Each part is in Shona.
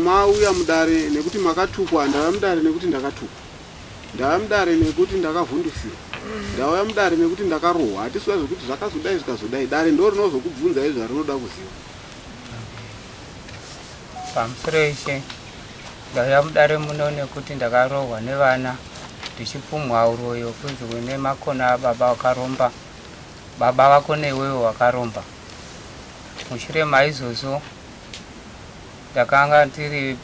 mauya mudare nekuti makatukwa, ndauya mudare nekuti ndakatukwa. Ndauya mudare nekuti ndakavhundusirwa. Ndauya mudare nekuti ndakarohwa. Hatisi kuda zvekuti zvakazodai zvikazodai. Dare ndo rinozokubvunzai zvarinoda kuziva. Pamusoro ishe, ndauya mudare muno nekuti ndakarohwa nevana ndichipumhwa uroyi wekunzi une makona ababa wakaromba, baba vako newewo wakaromba. Mushure maizvozvo ndakanga ndiri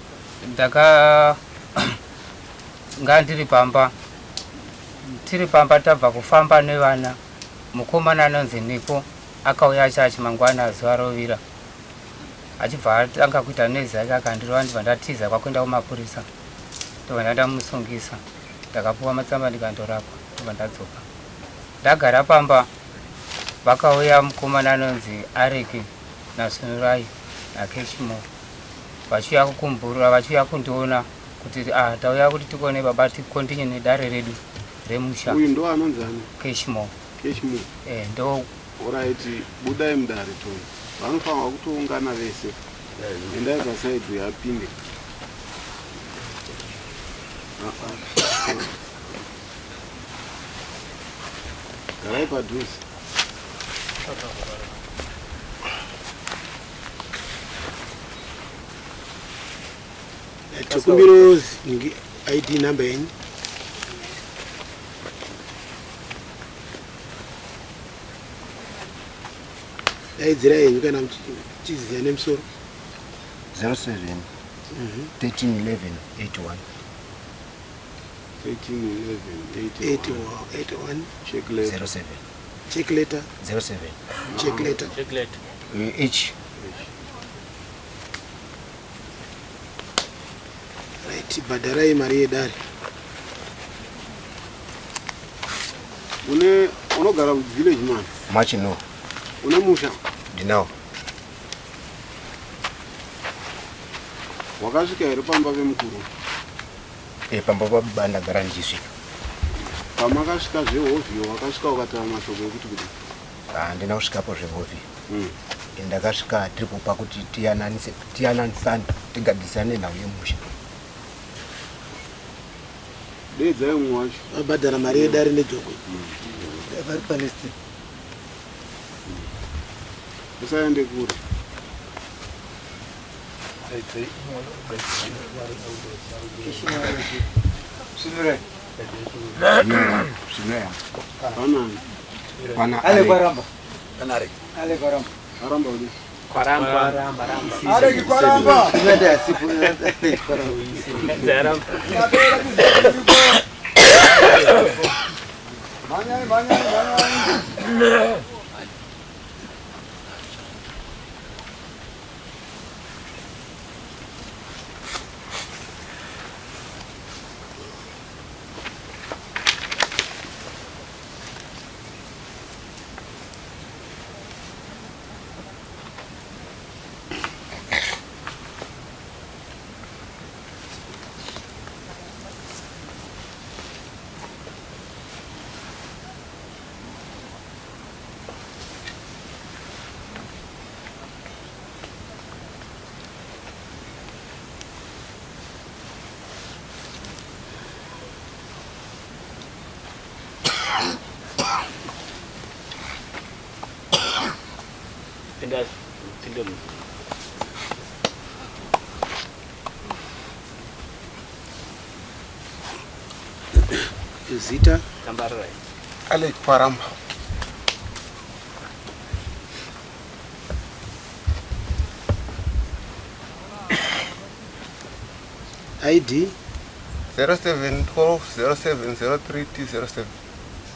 ndaka nga ndiri pamba tiri pamba tabva kufamba nevana mukomana anonzi Niko akauya achachi mangwana zuva rovira achibva atanga kuita noise yake akandirova ndibva ndatiza kwakuenda kumapurisa ndobva ndandamusungisa ndakapuwa matsamba ndikandorapwa ndobva ndadzoka ndagara pamba vakauya mukomana anonzi Areki naSunurai naKeshimo vachiuya kukumburura vachiuya kundiona kuti ah, tauya kuti tikuone baba tikontinye nedare redu remusha. Uyu ndo anonzi ani? Keshimo. Keshimo. Eh, ndo. Alright, budai mudare tone. Vanofanirwa kutoungana vese. Endai paside uyo apinde. Ah, ah. Garai padhuze. Tikumbiro ID number yenyu. Daidzirai yenyu kana muchiziva nemusoro. 07 13 11 81 13 11 81 81 Check letter. 07 Check letter. 07 Check letter. Check letter. H. Right, bhadharai mari yedare. Une unogara village man. March no. Une musha. Ndinawo. Wakasvika here pamba pemukuru? Eh, pamba pababa ndagara ndichisvika. Pamakasvika zvehovhiyo wakasvika ukataura mashoko ekuti kudii? Handina kusvikapo zvehovhiyo. Ndakasvika tiripo pakuti tiyananise tiyananisane tigadzirisane nhau yemusha. Deedzai umwe wacho. Vabhadhara mari yedare nejoko. Vari palist. Usaende kure. Panani? Pana Ale Ale. kwaramba. Panare. Ale kwaramba. Aramba kudii? Ale kwaramba. Zvinoita asipo. Ale kwaramba. Mhanyai, mhanyai, mhanyai. Pinda, pinda. Zita. Tambarai. Alec Kwaramba. ID 07 12 07 03 T07.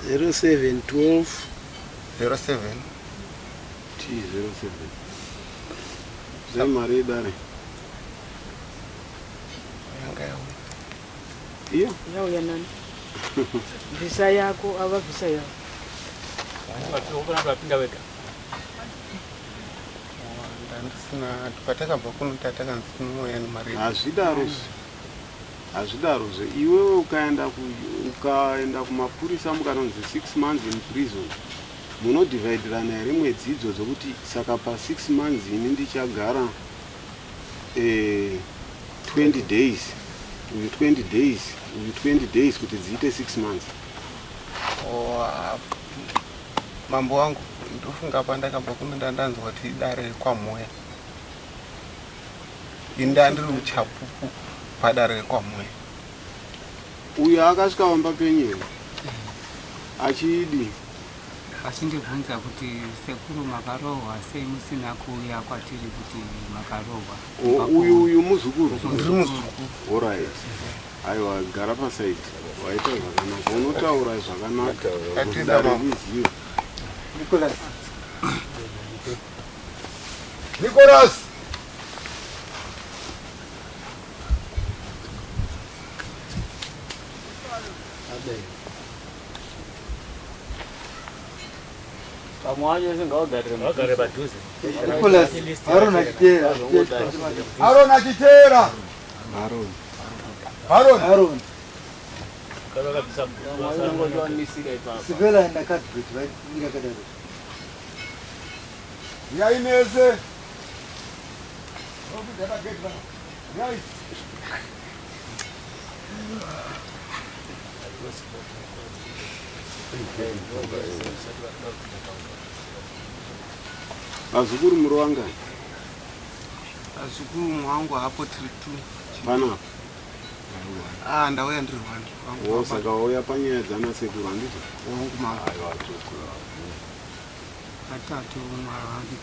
07 12 07 T07. Zai mari yedare. Yanga yauya. Iyo. Yauya nani? Visa yako ava visa yako. Vapinda wega. Ndandisina patakabva kuno tatakanzi tinouya nemari. Hazvidarozve. Hazvidarozve. Iwewe ukaenda ku ukaenda kumapurisa mukanonzi 6 months in prison. Munodhivhaidhirana here mwedzi idzodzo kuti saka pa 6 months ini ndichagara 20 days uyu 20 days uyu 20 days kuti dziite 6 months. Oh, ah, mambo wangu ndofunga pandakabva kuno ndandanzwa kuti idare rekwamoya ini ndandiri uchapupu padare rekwamoya. Uyo akasvika pamba penyu here achidi? Achindibvunza kuti sekuru makarohwa sei musina kuuya kwatiri kuti makarohwa. Uyu uyu muzukuru? Ndiri muzukuru. Orit. Aiwa gara pasaidi. Waita zvakanaka. Unotaura zvakanaka. Kuti dare rizive. Nicholas. Nicholas. Vamwe wacho singawagarire Vagare padhuze. Nicholas, Aaron achiteera. Aaron achiteera. Aaron. Aaron. Aaron. Kana kabisa. Sivela na Cuthbert vaimira kadaro. Uyai mese. Uyai. Vazukuru muri wangani? Vazukuru mwangu hapo tiri two. Panapa. Ah, ndauya ndiri one. Wangu Wo baba. saka wauya panyaya dzana sekuru handiti? Wangu mama. Aiwa tukura. Vatatu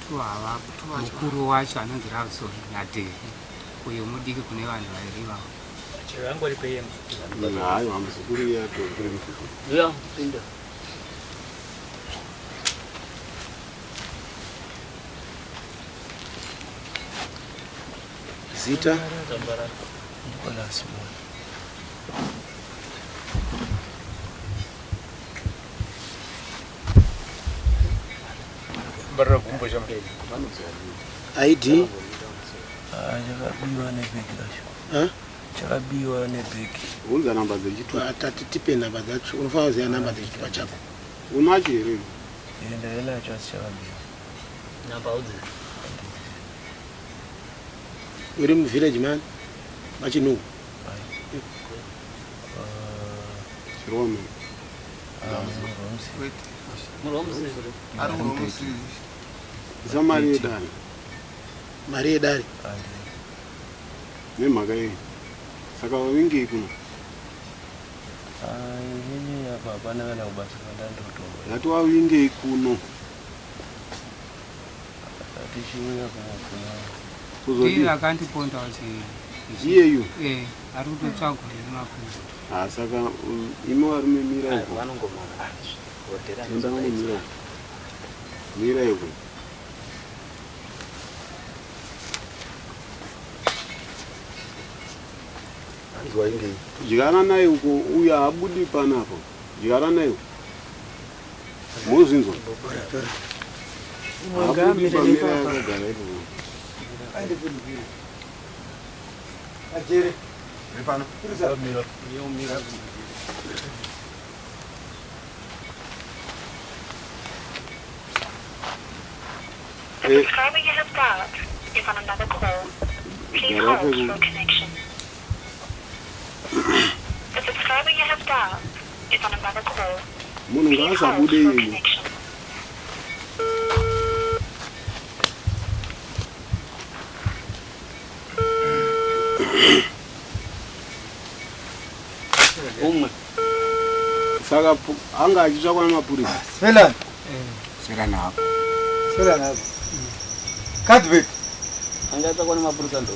two havapo. Mukuru wacho anonzi Ravson naDheri. Uyo mudiki kune vanhu vairi ivavo. Chero angori peye muzukuru. Aiwa muzukuru iye atori. Uya pinda. Zita? Tambarara. Nicholas Moyo. Mbarara gumbo chama. ID? Ah, chakabiwa nebhegi racho. Huh? Chakabiwa nebhegi. Unza namba dzechitupa. Tati tipe namba dzacho. Unofanira kuziva namba dzechitupa chako. Unacho here? Eh, ndaive nacho asi chakabiwa. Namba udzi. Uri muvillage man? Machinungu. Chiroma. Wait. Muromsi. Ari kuromusi. Isa mari yedare. Mari yedare. Nemhaka yei? Saka wavingei kuno? Ah, inini apa hapana kana kubasa kwandandotoa. Ndati wavingei kuno. Tichiuya kuno. Kuzodii? Ndiye akandiponda wacho. Iyeyu? Eh, ari kutotsvagwa nemapurisa. Ah, saka imi varume mirai uko. Vanongomara. Enda vanomira uko. Mirai uko. Dyana naye uko uyo haabudi panapo. Dyana naye uko. Mozvinzwa? Haabudi pamira akagara ipo. Ajere. Pano. The subscriber you have dialed is on another call. Please Gara hold peku. for connection. The subscriber you have dialed is on another call. Munhu Please hold ngaasabude for iyeyu. connection. Umwe. Saka anga achitsvakwa nemapurisa. Svelani. Svelani hapo. Svelani hapo. Cuthbert. Angatsvakwa nemapurisa ndo.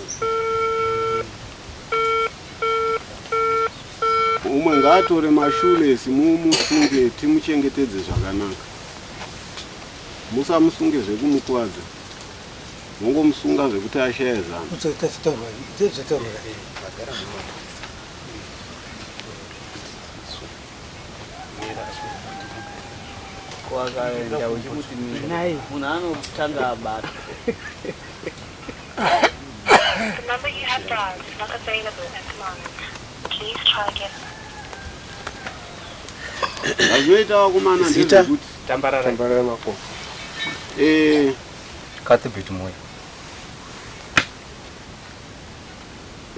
Umwe ngaatore mashulesi mumusunge timuchengetedze zvakanaka. Musamusunge zvekumukuvadza. Mongomusunga zvekuti ashaye zano. Zvataurwa. Kwakaenda uchimuti munhu anotanga abata. The number you have dialed is not available at the moment. Please try again. Zvazvinoita vakomana Zita? ndezvekuti Tambarara. Tambarara mako. eh, Cuthbert Moyo.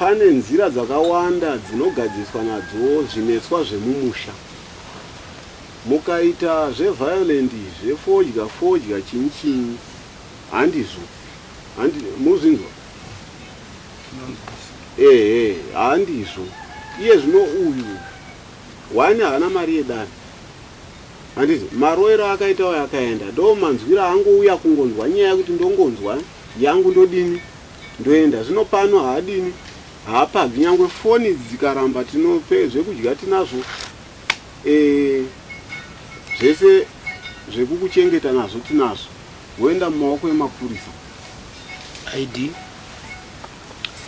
Pane nzira dzakawanda dzinogadziswa nadzo zvinetswa zvemumusha. Mukaita zveviolent zvefodya fodya chinyi chinyi handizvo. Handi muzvinzwa? Ehe, handizvo. Iye zvino uyu one haana mari yedare. Handiti maroero akaita uyo akaenda ndo manzwiro angouya kungonzwa nyaya yekuti ndongonzwa yangu ndodini ndoenda zvino pano haadini haapabvi nyangwe foni idzi dzikaramba tinope zvekudya tinazvo e, zvese zvekukuchengeta nazvo tinazvo woenda mumaoko emapurisa id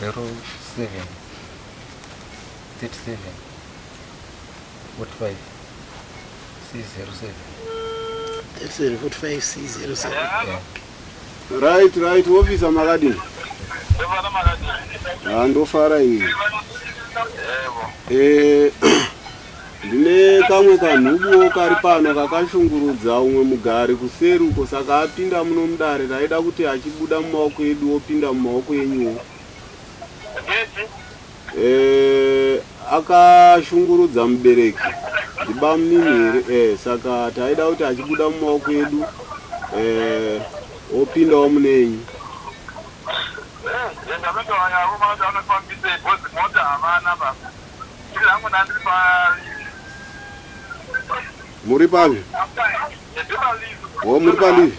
07 37 45 C07. 3745 C07. Right, right, officer makadini? Ha, ndofara ini. Eh, ndine kamwe kanhubuwo kari pano kakashungurudza umwe mugari kuseri uko saka apinda muno mudare taida kuti achibuda mumaoko edu opinda mumaoko enyuwo. Eh, akashungurudza mubereki ndibamunini here eh, saka taida kuti achibuda mumaoko edu eh, opindawo mune enyu. Muri papi? Oh, muri palivi.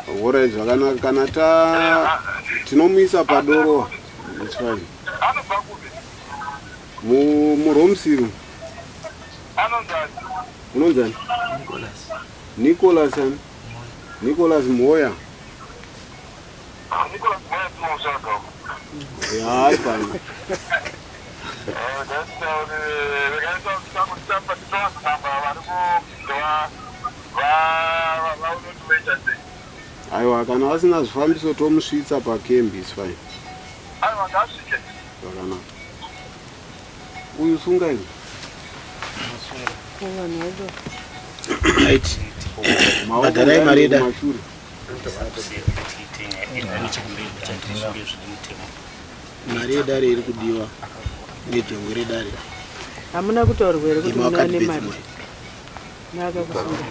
Alright, zvakanaka kana ta tinomuisa padoro. It's fine. Mu muromsiri. Unonzani? Nicholas. Nicholas ani? Nicholas Moya. Ya, pano. Aiwa, kana vasina zvifambiso tomusvitsa pakembi, it's fine. Zvakanaka. Uyu sunga ini. Vanhu vacho Right. Maoko Bhadharai mari yedare. kumashure. Mari yedare iri kudiwa nejongwe redare. Hamuna kutaurwa here kuti Imi muna wakati nemari bedzi naakakusunga?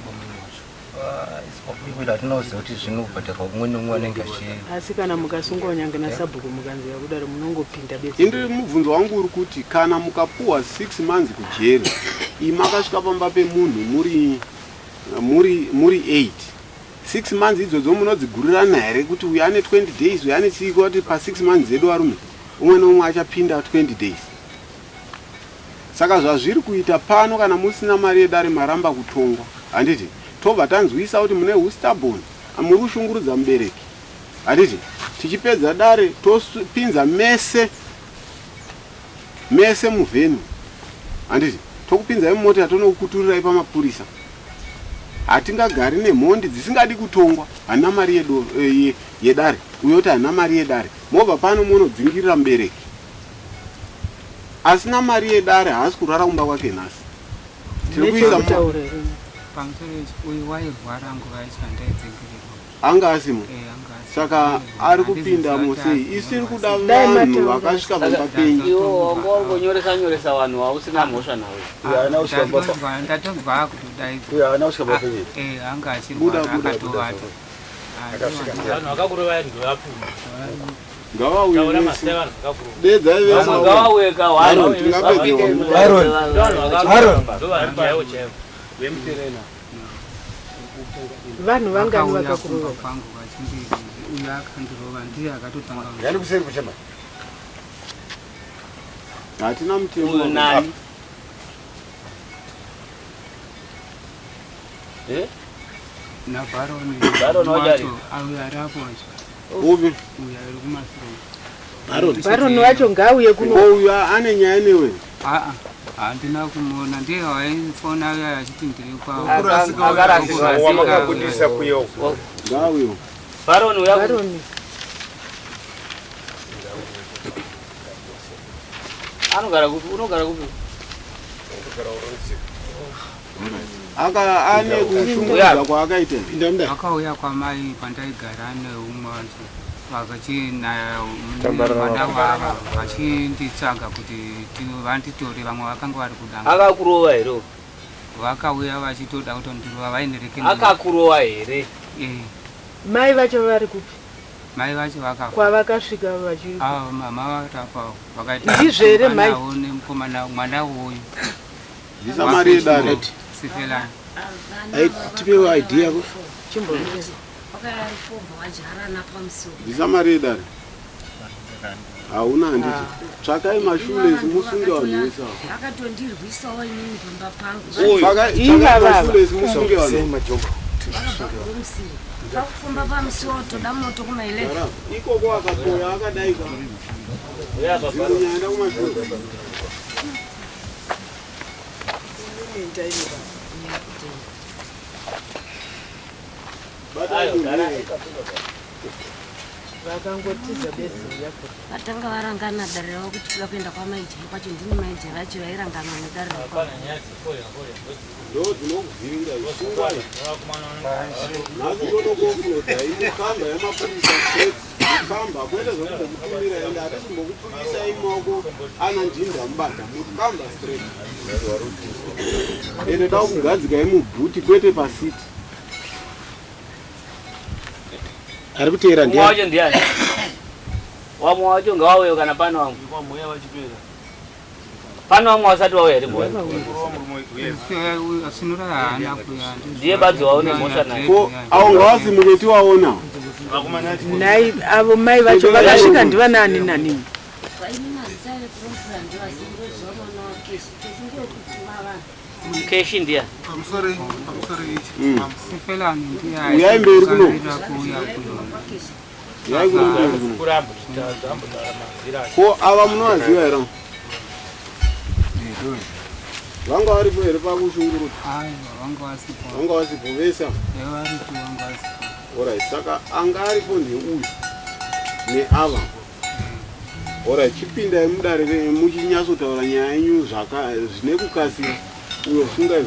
Iko hatinoziva kuti zvinobhadharwa umwe neumwe anenge achi Asi kana mukasungwa nyange nasabhuku mukanzira kudaro munongopinda bedzi. Indi mubvunzo wangu uri kuti kana mukapuwa 6 months kujeri, imi makasvika pamba pemunhu muri muri muri 8. 6 months idzodzo munodzigurirana here kuti uyu ane 20 days, uyu ane chii kuti pa 6 months dzedu varume umwe neumwe achapinda 20 days. Saka zvazviri kuita pano kana musina mari yedare maramba kutongwa, handiti? Tobva tanzwisa kuti mune hustubborn, muri kushungurudza mubereki. Handiti? Tichipedza dare topinza mese mese muvhenu. Handiti? Tokupinzai mumota tonokuturirai pamapurisa. Hatingagari nemhondi dzisingadi kutongwa. Handina mari yedare. Uyo kuti handina mari yedare. Mobva pano monodzingirira mubereki. Asina mari yedare haasi kurara kumba kwake nhasi. Tiri kuisa Nechekutaura here? Pamusoro ichi uyu wairwara nguva yacho yandaidzingirirwa. Anga asimo. Eh, anga asimo. Saka ari kupindamo sei? Isu tiri kuda Dai vanhu mataura. vakasvika pamba penyu. Iwo wanga wangonyoresa nyoresa vanhu wausina mhosva nawo. Uyo haana kusvika pamba. Ndatonzwa akutodaidzwa. Uyo haana kusvika pamba penyu. Eh, anga Buda, achirwara buda, buda, akatovata. Vanhu vakakurova ndovapfuma. Ngavauye Taura vese. mazita evanhu vakakurova. Dedzai vese. Vamwe ngavauye ka Baron, tingapedze Baron. Vanhu vakakurova chaivo chaivo. Vemuterena. Vanhu vangani Vakauya kumba vakakurova? kwangu vachindiri uyu akandirova ndiye akatotanga. Yani kuseri kuchema. Hatina mutemo. Uyu nani? Eh? NaBaroni Baron wacho wacho auyo ari apo wacho. Upi? Uyo ari kumasure. Baron. Baroni wacho ngaauye kuno. Ko uyu ane nyaya newe. Aa, handina kumuona ndiye waifona uyo achiti ndiri kwa Akarasika. Wamakabudisa kuya uko. Ngauye. Baron uya Baroni anogara kupi? Unogara kupi? Aka ane kushungurudza kwaakaita. Pinda mudare. Akauya kwamai kwandaigara neumwe wacho vakachinaya Tambarara mwana wava vachinditsvaga kuti vanditore vamwe vakanga vari kudanga. Akakurova here uyu? Vakauya vachitoda kutondirova vainerekeni. Akakurova here? Eh, Mai vacho vari kupi? Mai vacho vakafa. Kwavakasvika vachi Avo mama vakafa vakaita Ndizvo here, mai? nawo nemukomana mwana uyu. Bvisa mari yedare. Sifelani. Ai, tipewo ID yako. Chimbomira. Wakafobva wadyarana pamusuwo. Bvisa mari yedare. Hauna handiti. Tsvakai mashulesi musunge vanhu vese ava. Akatondirwisawo inini pamba pangu. Tsvakai Ivava. mashulesi musunge vanhu. Majombo. Vakabva kuromusiri. Pakufamba pamusuwo toda moto kuma-11. Gara, Ikoko akakoya akadai ka. Zimunya enda kumashure. Batai munhu iyeye. Vakangotiza bedzi yako. Vatanga varangana dare ravo kuti toda kuenda kwamaijeri kwacho ndini maijeri vacho vairangana nedare Hapana rekwavo. nyaya dzefoya foya. Ndo dzinokuvhiringa sungwa iyi. Nhasi totokuofurodza mukamba yemapurisa straight. Mukamba kwete zvekumbokutumira ende hatisi kumbokupfukisai maoko ana ndinda mubata. Mukamba straight. Ende takugadzikai mubhuti kwete pasiti. Ari kuteera Umwe ndiani? wacho ndiani? Wamwe wacho ngawauye kana pane wamwe. Pane wamwe wasati wauya here boy? Sinura haana kuya. Ndiye badzi waune mhosva naye. Ko avo ngavasimuke tiwaona. Nai avo mai vacho vakasvika ndivanani nanini? Ini mazita ekuromfura ndivazindozvaona keshi. Keshi ndeyekutuma vanhu. Keshi ndiani? Pamusoro pamusoro ichi. Sifelani ndiye. Uyai mberi kuno. aifanira kuuya kuno. Uyai kuno mberi kuno. Kuramba ambotaura mazira acho. Ko ava munovaziva here? Vanga varipo here pakushungurudza? Aiwa vanga vasipo. Vanga vasipo vese ava? Varipo vanga vasipo. Alright, saka anga aripo ndeuyu neava. Alright, chipindai mudare muchinyatsotaura nyaya yenyu zvine kukasira. Uyo sungai.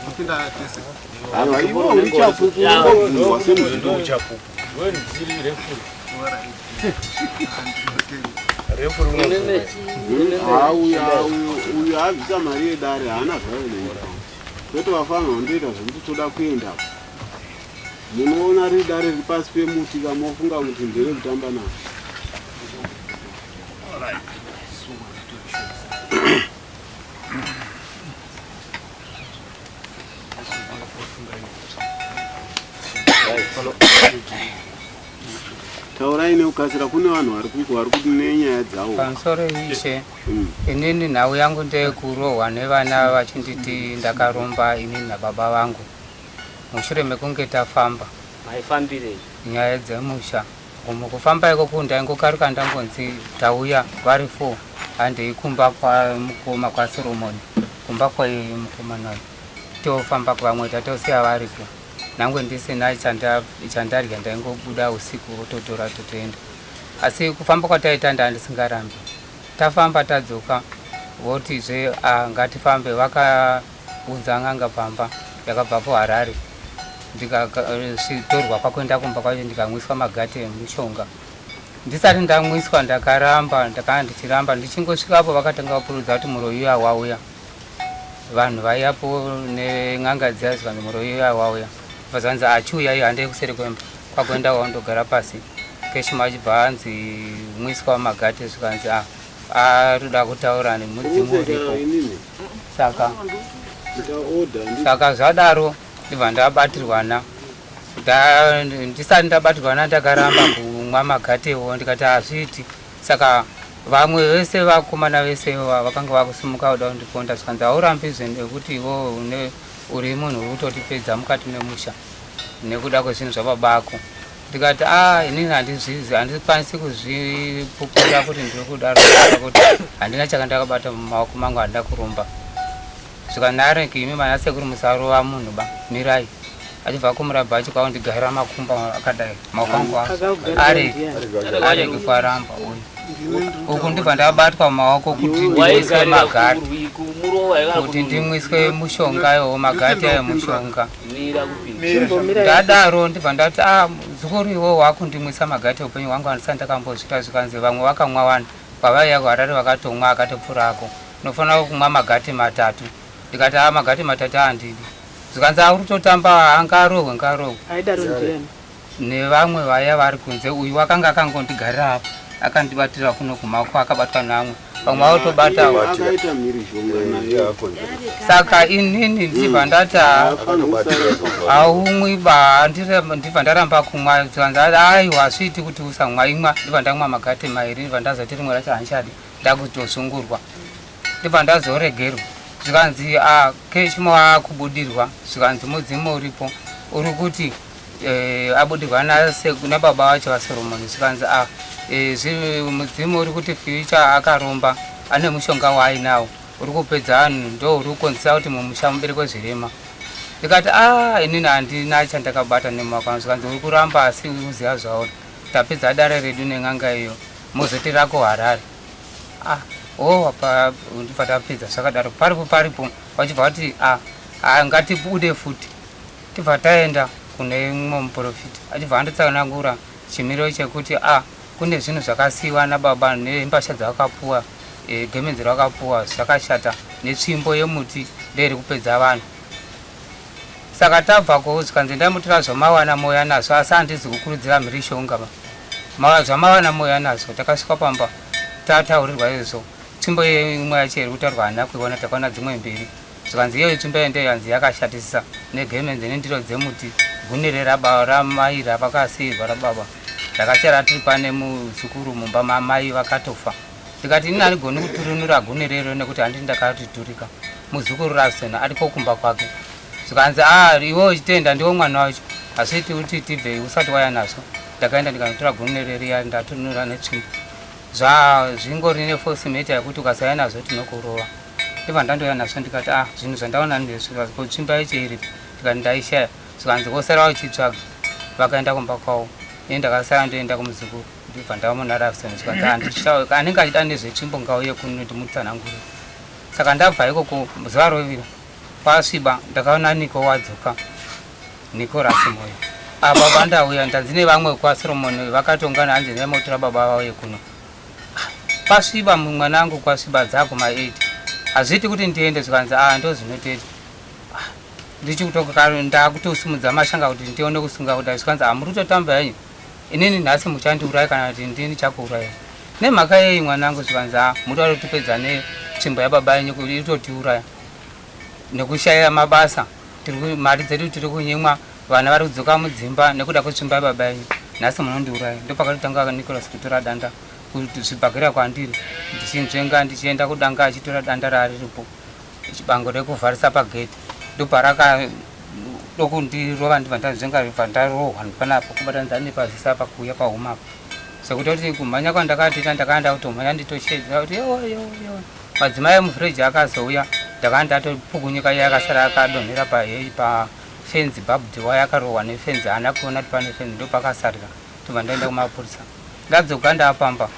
Kupinda tese. Aiwa, iwe uri chapupu ungobvunzwa semuzukuru. Wewe ndiri refuri. Auya uyu abvisa mari yedare haana zvayo. Kwete vafana vandoita zvekuti toda kuenda. Munoona riri dare riri pasi pemuti kamofunga kuti ndere kutamba navo. Taurai nekukasira kune vanhu vari vari kuti nenyaya dzavo. Pamusoro ishe, inini nhau yangu ndeyekurohwa nevana vachinditi ndakaromba inini nababa vangu. Mushure mekunge tafamba Maifambirei? nyaya dzemusha. Mukufamba ikoko ndaingokaruka ndangonzi tauya vari 4 handei kumba kwamukoma kwaSoromoni kumba kwamukomana uyu. Tofamba vamwe tatosiya varipo. Nangwe ndisina chandarya ndaingobuda usiku vototora totoenda. Asi kufamba kwataita ndandisingarambi. Tafamba tadzoka votizve ngatifambe vakaunza n'anga pamba yakabva kuHarare. Ndikatorwa kwakuenda kumba kwacho ndikamwiswa magate emushonga. Ndisati ndamwiswa ndakaramba, ndakanga ndichiramba ndichingosvikapo vakatanga kupurudza kuti muroyi uya wauya. Vanhu vaiyapo nen'anga dziya zvikanzi muroyi uya wauya. Bva zvanzi achiuya handei kuseri kwemba kwakuenda wandogara pasi. Keshima achibva anzi mwiswa magate zvikanzi arikuda kutaura nemudzimu uripo. Saka saka zvadaro ndibva ndabatirwana. Ndisati ndabatirwana ndakaramba kumwa magatewo ndikati hazviiti. Saka vamwe vese vakomana vese vakanga vakusimuka kuda kundiponda zvikanzi haurambizve nekuti iwewe uri munhu uri kutotipedza mukati memusha nekuda kwezvinhu zvababa ako. Ndikati inini handikwanisi kuzvipupura kuti ndiri kudaro kuti handina chakandakabata mumaoko mangu handina kuromba. Zvikanareki imi manasekuru musarova munhu ba mirai. Achibva kumurabha acho kwaundigarira makumbo akadai maoko angu arege kwaramba uyu. Uku ndibva ndabatwa mumaoko kuti ndimwiswe Waigarira magati, kumurowa yakana kuti ndimwiswe mushonga iwo, magati ayo mushonga. Mira kupinda. Ndadaro ndibva ndati, a muzukuru, iwo wakundimwisa magati, upenyu hwangu handisati ndakambozvita. Zvikanzi vamwe vakamwa wani pavaiya kuHarare vakatomwa akatopfuurako, unofanira kumwa magati 3. Ndikati, a magati 3 handidi. Zvikanzi, a uri kutotamba, angarohwe ngarohwe. Aidaro ndiani? Nevamwe vaya vari kunze. Uyu wakanga akangondigarira apo, akandibatira kuno kumaoko, akabatwa namwe vamwe vautobatao. Akaita mhirizhonga naye. Saka inini ndibva ndati, haumwi ba, ndibva ndaramba kumwa. Zvikanzi, aiwa, hazviiti kuti usamwa, imwa. Ndibva ndamwa magati 2, ndibva ndazoti rimwe racho handichadi, ndakutosungurwa. Ndibva ndazoregerwa. Zvikanzi, a kechimo akubudirwa. Zvikanzi mudzimu uripo uri kuti abudirwa nababa vacho vaSoromoni. Zvikanzi, a mudzimu uri kuti Future akaromba, ane mushonga waainawo uri kupedza vanhu, ndo uri kukonzesa kuti mumusha muberekwe zvirema. Ndikati, a inini handina chandakabata nemaoko angu. Zvikanzi uri kuramba asi uri kuziva zvauri. Tapedza dare redu nen'anga iyo, mozoti rako Harare. Ah, oh, apa ndibva tapedza zvakadaro. Paripo paripo vachibva vati, a ah, ngatibude futi. Tibva taenda kune mumwe muprofita, achibva anditsanangura chimiro chekuti, a kune zvinhu zvakasiyiwa nababa nembasha dzavakapuwa, gemenzi ravakapuwa zvakashata, netsvimbo yemuti ndeiri kupedza vanhu. Saka tabvako, zvikanzi ndaimutora zvamawana moya nazvo, asi handizi kukurudzira mhirishonga zvamawana moya nazvo. Takasvika pamba, tataurirwa izvo, tsvimbo imwe yacho iri kutaurwa hana kuiona, takaona dzimwe mbiri. Zvikanzi iyoyo tsvimbo iyo ndeyanzi yakashatisisa, negemenzi nendiro dzemuti, gunire ramai ravakasiyirwa rababa rakasiya ratiri pane muzukuru mumba mamai vakatofa. Ndikati, ini handigoni kuturunura gunire iro nekuti handiti ndakatiturika, muzukuru Rasona ariko kumba kwake. Zvikanzi, a iwe uchitenda ndiwo mwana wacho, hazviiti kuti tibve usati waya nazvo. Ndakaenda ndikanotora gunire riya, ndaturunura netsvimbo, zvingori neforce majeure yekuti ukasauya nazvo tinokurova. Ndibva ndandoya nazvo. Ndikati, a zvinhu zvandaona ndezvi, tsvimbo yacho iripi? Ndikati, ndaishaya. Zvikanzi vosara uchitsvaga. Vakaenda kumba kwavo, ini ndakasara ndoenda kumuzukuru. Ndibva ndamuna Rafson. Zvikanzi anenge achida nezvetsvimbo ngauye kuno ndimutsanangure. Saka ndabva ikoko, zuva rovira kwasviba, ndakaona Niko wadzoka, Nicolas Moyo. Apa bandauya, ndanzi nevamwe kwaSoromoni vakatongana, hanzi nemotora baba vauye kuno. Kwasviba mwanangu, kwasviba, dzakuma 8, hazviiti kuti ndiende. Zvikanzi, a ndo zvinotoita. Ndichikutoka ndakutosimudza mashanga kuti ndione kusunga kudai. Zvikanzi, hamuri kutotamba henyu, inini nhasi muchandiuraya kana kuti ndini chakuuraya. Nemhaka yei mwanangu? Zvikanzi, a muri kutipedza netsvimbo yababa yenyu kuti itotiuraya nekushaya mabasa, mari dzedu tiri kunyimwa, vana vari kudzoka mudzimba nekuda kwetsvimbo yababa yenyu, nhasi munondiuraya. Ndopakatotanga Nicholas kutora danda zvibhakera kwandiri, ndichinzvenga ndichienda kudanga, achitora danda raariripo, chibango rekuvharisa pagate, ndoparaka dokundirova. Ndibva ndanzvenga, bva ndarohwa panapo kubatanidza nepazisa apa kuuya pahuma apa, sekuti kumhanya kwandakatoita, ndakaenda kutomhanya nditoshedza kuti yo yo yo. Madzimai emuvhireji akazouya, ndakanga ndatopukunyuka. Iye akasara akadonhera pafenzi, barbed wire, akarohwa nefenzi, haana kuona kuti pane fenzi, ndopakasarira. Tobva ndaenda kumapurisa. Ndadzoka ndapamba,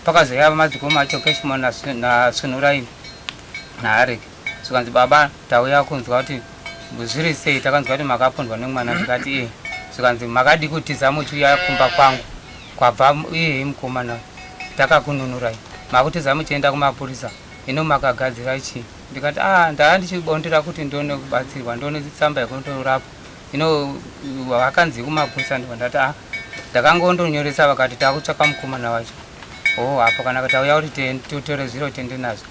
pakazouya madzikoma acho, Keshimo naSunuraini naArek. Zvikanzi, baba, tauya kunzwa kuti zviri sei, takanzwa kuti makapondwa nemwana. Ndikati, e. Zvikanzi, makadi kutiza muchiuya kumba kwangu kwabva iyeyi mukomana, takakununurai, makutiza muchienda kumapurisa, ino makagadzira chii? Ndikati, a ndaa ndichibondera kuti ndione kubatsirwa, ndione tsamba yekundorapwa. Ino vakanzi kumapurisa. Ndibva ndati, a ndakangondonyoresa, vakati takutsvaka mukomana wacho. O apo kana tauya kuti titore zviro tiende nazvo.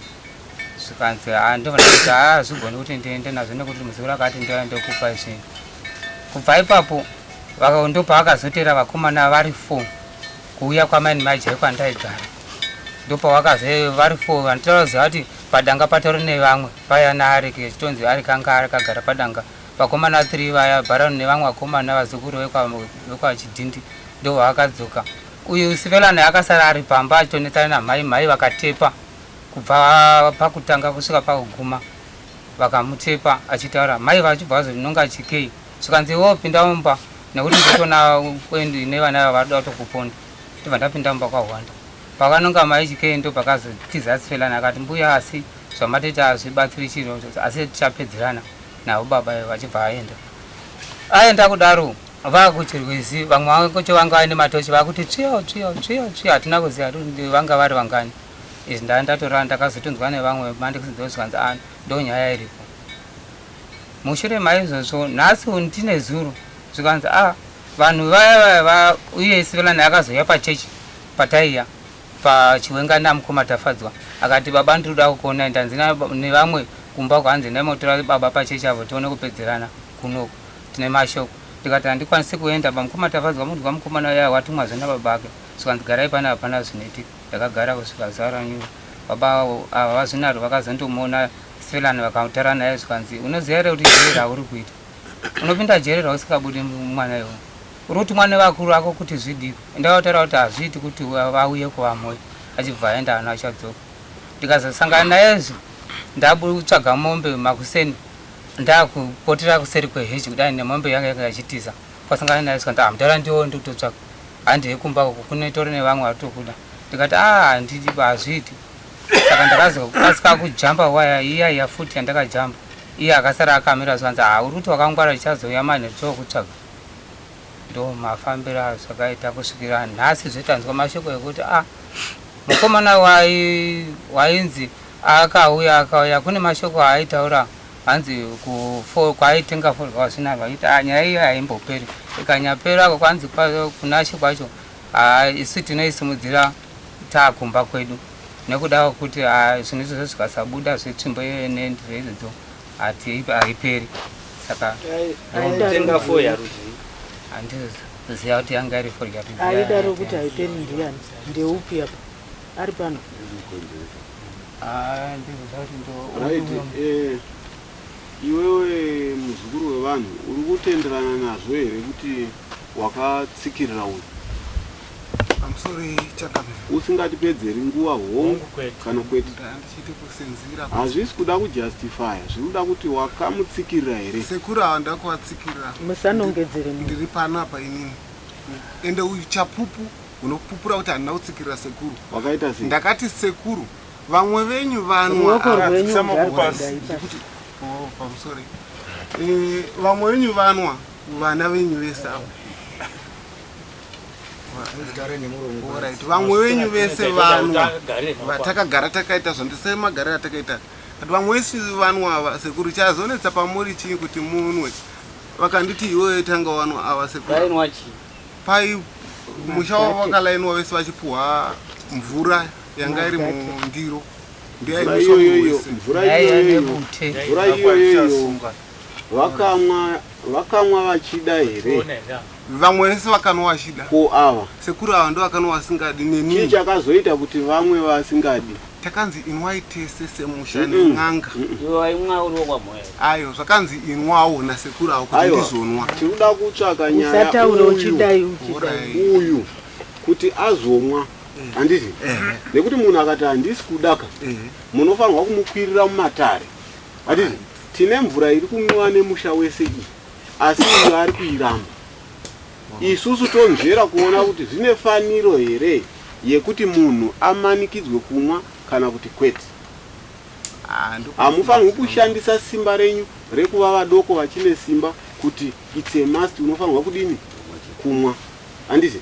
Zvikanzi, ndobva ndati, hazvigoni kuti ndiende nazvo nekuti muzukuru akati ndouya ndokupa zvinhu. Kubva ipapo ndopavakazotera vakomana vari four kuuya kwamaini majai kwandaigara. Ndopavakaze vari four, vanditaura kuziva kuti padanga patori nevamwe paya naAreki, achitonzi Areki anga akagara padanga. Vakomana three vaya, Bharani nevamwe vakomana vazukuru vekwaChidhindi, ndo vavakadzoka. Uyu Sifelani akasara ari pamba achitonetsana namai. Mai vakatepa kubva pakutanga kusvika pakuguma, vakamutepa achitaura. Mai vachibva vazononga chikei. Zvikanzi, iwewo pinda mumba nekuti ndotona nevana ava varikuda kutokuponda. Ndobva ndapinda mumba kwahwanda. Pakanonga mai Chikei ndopakazotiza Sifelani akati mbuya asi zvamatoita hazvibatsiri chiro asi tichapedzerana navo baba ivo vachibva aenda. Aenda kudaro vakuchirwizi vamwe vacho vanga vaine matochi vakuti tsviyo tsviyo tsviyo tsviyo hatina kuziva kuti vanga vari vangani. Izvi ndanga ndatorara ndakazotonzwa nevamwe mandikuziva zvikanzi ah ndonyaya iripo. Mushure maizvozvo nhasi ndine zuro zvikanzi ah vanhu vaya vaya va uye Sivelani akazouya pachechi pataiya paChiwenga namukoma Tafadzwa akati baba ndiri kuda kukuonai ndanzi nevamwe kumba kwanzi endai motora baba pachechi apo tione kupedzerana kunoku tine mashoko ndikati handikwanisi kuenda bamukoma Tafadzwa munzwa mukomana uya watumwazve nababa ake zvikanzi garai pana hapana zvinoitika ndakagara kusvika zuva ranyura baba ava vazvinaro vakazondomuona Sivelani vakataura naye zvikanzi unoziva here kuti jeri rauri kuita unopinda jeri rausikabudi mwana iwe uri kutumwa nevakuru vako kuti zvidiko enda wataura kuti hazviiti kuti vauye kuvamoyo achibva aenda ano achadzoka ndikazosangana nayezve ndabutsvaga mombe makuseni ndakupotera kuseri kweheji kudai nemombe yanga yanga yachitiza kwasangana naye zvikanzi ah mudhara ndiwo ndikutotsvaga handei kumba uko kune tori nevamwe vari tokuda ndikati ah handidi hazviiti saka ndakazokasika kujamba waya iya iya futi yandakajamba iye akasara akamira zvikanzi ah uri kuti wakangwara tichazouya manheru tokutsvaga ndo mafambiro azvakaita kusvikira nhasi zvetanzwa mashoko ekuti ah mukomana wainzi akauya akauya kune mashoko aaitaura hanzi kwaaitenga fodya wasina vaiti ah, nyaya iyo haimboperi ikanyapera kwanzi kunashe kwacho ah, isu tinoisimudzira taakumba kwedu nekuda kwekuti ah, zvinhu izvozvo zvikasabuda zvetsvimbo iyoyo nendiro idzodzo haiperi saka Tenga foya rudzi. handiziva kuti yanga iri fodya rudzi Aidaro kuti haiperi ndiani? Ndeupi apa? Ari pano. Ah, ndikuziva kuti ndo Right, iwewe muzukuru wevanhu uri kutenderana nazvo here kuti wakatsikirira uyu Pamusoro changamire. Usingatipedzeri nguva hongu kana kwete. Ndichiti kusenzira. Hazvisi kuda kujustifya, zviri kuda kuti wakamutsikirira here. Sekuru ava ndakuvatsikirira. Musanongedzere munhu. Ndiri pano apa inini. Ende uyu chapupu unopupura kuti handina kutsikirira sekuru. Wakaita sei? Ndakati sekuru vamwe venyu vanwa Ruoko rwenyu ngarwudai pasi. Oh, pamusoro. Vamwe venyu vanwa vana venyu vese ava. Alright, vamwe venyu vese vanwa vatakagara takaita zvandise magariro atakaita but vamwe vese vanwa ava sekuru chazonetsa pamuri chii kuti munwe vakanditi iwewe tanga wanwa ava sekuru Vainwa chii? Pai musha wavo wakalainwa vese vachipuhwa mvura yanga iri mundiro Mvura iyoyoyo mvura iyoyoyo mvura iyoyoyo vakamwa vakamwa vachida here? Vamwe vese vakanwa vachida. Ko ava? Sekuru ava ndo vakanwa vasingadi neni. Chii chakazoita kuti vamwe vasingadi? Takanzi inwai tese semusha nen'anga. Iwe waimwa uri wokwaMoyo. Ayo zvakanzi inwawo nasekuru avo kuti ndizonwa. Tiri kuda kutsvaka nyaya Usataura uchidai uchidai. uyu kuti azomwa handiti nekuti munhu akati handisi kudaka munofanirwa kumukwirira mumatare handiti tine mvura iri kumwiwa nemusha wese iyi asi uyu ari kuiramba isusu tonzvera kuona kuti zvine faniro here yekuti munhu amanikidzwe kumwa kana kuti kwete hamufanirwi kushandisa simba renyu rekuva vadoko vachine simba kuti it's a must unofanirwa kudini kumwa handiti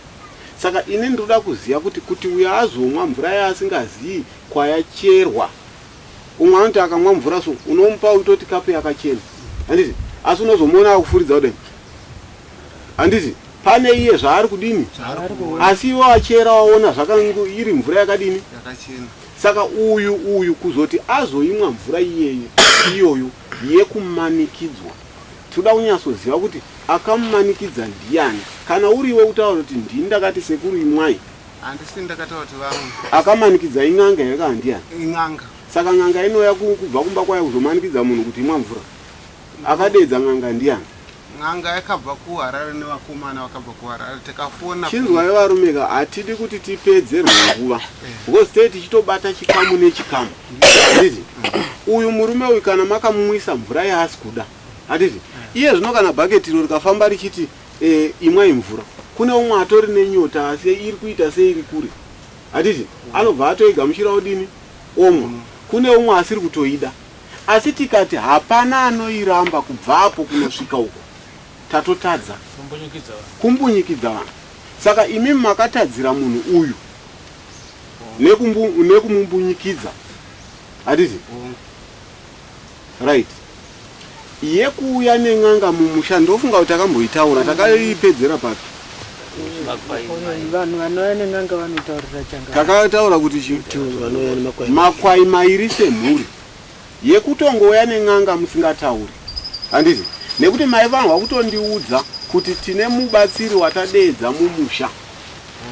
saka ini ndinoda kuziva kuti kuti uyo azomwa mvura yaasingazii kwayacherwa umwe anoti akamwa mvura so unomupa utoti kapu yakachena handiti asi unozomuona akufuridza kudai handiti pane iye zvaari kudini asi iwe wachera waona zvakangu iri mvura yakadini Yakachena. Saka uyu uyu kuzoti azoimwa mvura iyeye iyoyo yekumanikidzwa tinoda kunyatsoziva kuti akamumanikidza ndiyani kana uriwe utaura kuti ndini ndakati sekuru imwai Handisi ndakataura kuti vamwe. Akamanikidza in'anga here kana ndiyani? In'anga. Saka n'anga inouya kubva kumba kwayo kuzomanikidza munhu kuti imwa mvura. Akadeedza n'anga ndiyani? N'anga yakabva kuHarare nevakomana vakabva kuHarare takafona. Chinzwai varume ka hatidi kuti tipedzerwe nguva because tee tichitobata chikamu nechikamu handiti uyu murume uyu kana makamumwisa mvura yaasi kuda handiti iye zvino kana bhaketi iro rikafamba richiti e, imwai mvura kune umwe atori nenyota asi iri kuita seiri kure. Hatiti anobva atoigamuchira odini omwa. Kune umwe asiri kutoida. Asi tikati hapana anoiramba kubvapo kunosvika uko tatotadza kumbunyikidza vanhu. Saka imimi makatadzira munhu uyu nekumumbunyikidza. Hatiti? Right. Yekuuya nen'anga mumusha ndofunga kuti takamboitaura takaipedzera papi? Vanhu vanouya nen'anga vanotaurira changa. Takataura kuti chi makwai mairi semhuri yekutongouya nen'anga musingatauri. Handiti? Nekuti maifanirwa kutondiudza kuti tine mubatsiri watadeedza mumusha.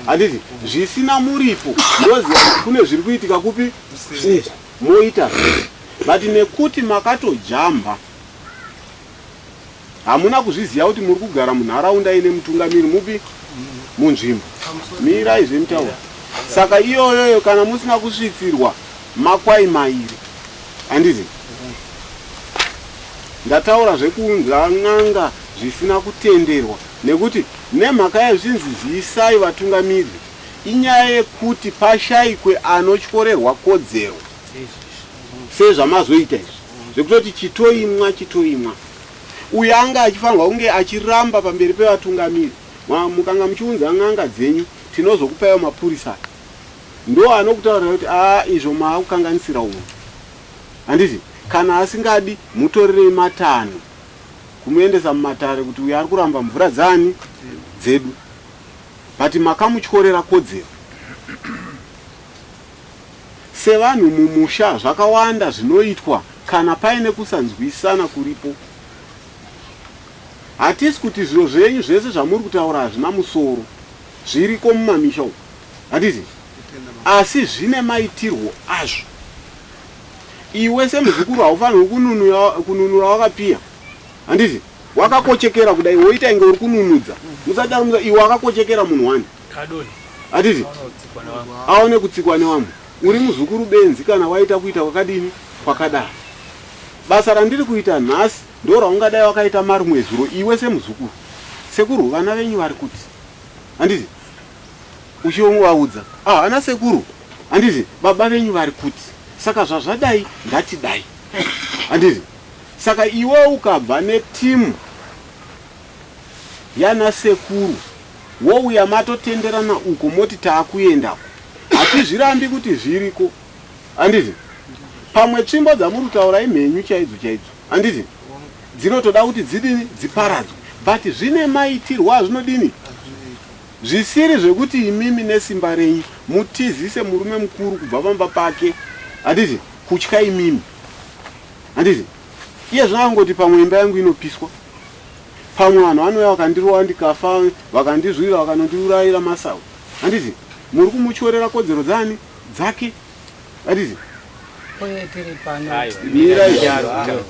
Handiti? Zvisina muripo ndoziva kuti kune zviri kuitika kupi? Moita zvese. But nekuti makatojamba hamuna kuzviziva kuti muri kugara munharaunda ine mutungamiri mupi munzvimbo. Mirai zvemutauro. Saka iyoyoyo kana musina kusvitsirwa makwai mairi handiti? Ndataura zvekuunza n'anga zvisina kutenderwa nekuti nemhaka yezvinzi ziisai vatungamiriri inyaya yekuti pashaikwe anotyorerwa kodzero sezvamazoita izvi zvekutoti chitoimwa chitoimwa. Uyo anga achifanirwa kunge achiramba pamberi pevatungamiri mukanga muchiunza n'anga dzenyu tinozokupaiwo mapurisa aya ndo anokutaurirai kuti aa izvo maakukanganisira umwe handiti kana asingadi mutorerei matanho kumuendesa mumatare kuti uyo ari kuramba mvura dzani dzedu but makamutyorera kodzero sevanhu mumusha zvakawanda zvinoitwa kana paine kusanzwisana kuripo hatisi kuti zviro zvenyu zvese zvamuri kutaura hazvina musoro zviriko mumamisha umu handiti asi zvine maitirwo azvo iwe semuzukuru haufanirwi kununura wakapiya handiti wakakochekera kudai woita inge uri kununudza musadaro musa iwe wakakochekera munhu wani handiti aone kutsikwa newamwe uri muzukuru benzi kana waita kuita kwakadini kwakadaro basa randiri kuita nhasi ndo raungadai wakaita marimwe zuro iwe semuzukuru sekuru vana venyu vari kuti handiti uchiongovaudza ah ana sekuru handiti baba venyu vari kuti saka zvazvadai ngatidai handiti saka iwe ukabva netimu yana sekuru wouya matotenderana uko moti taakuendako hatizvirambi kuti zviriko handiti pamwe tsvimbo dzamuri kutaura imhenyu chaidzo chaidzo handiti dzinotoda kuti dzidini dziparadzwe but zvine maitirwo azvinodini Zvisiri zvekuti imimi nesimba renyu mutizise murume mukuru kubva pamba pake handiti kutya imimi handiti iye zvino angoti pamwe imba yangu inopiswa pamwe vanhu vanouya vakandirova ndikafa vakandizwira vakanondiurayira masawi handiti muri kumutyorera kodzero dzani dzake handiti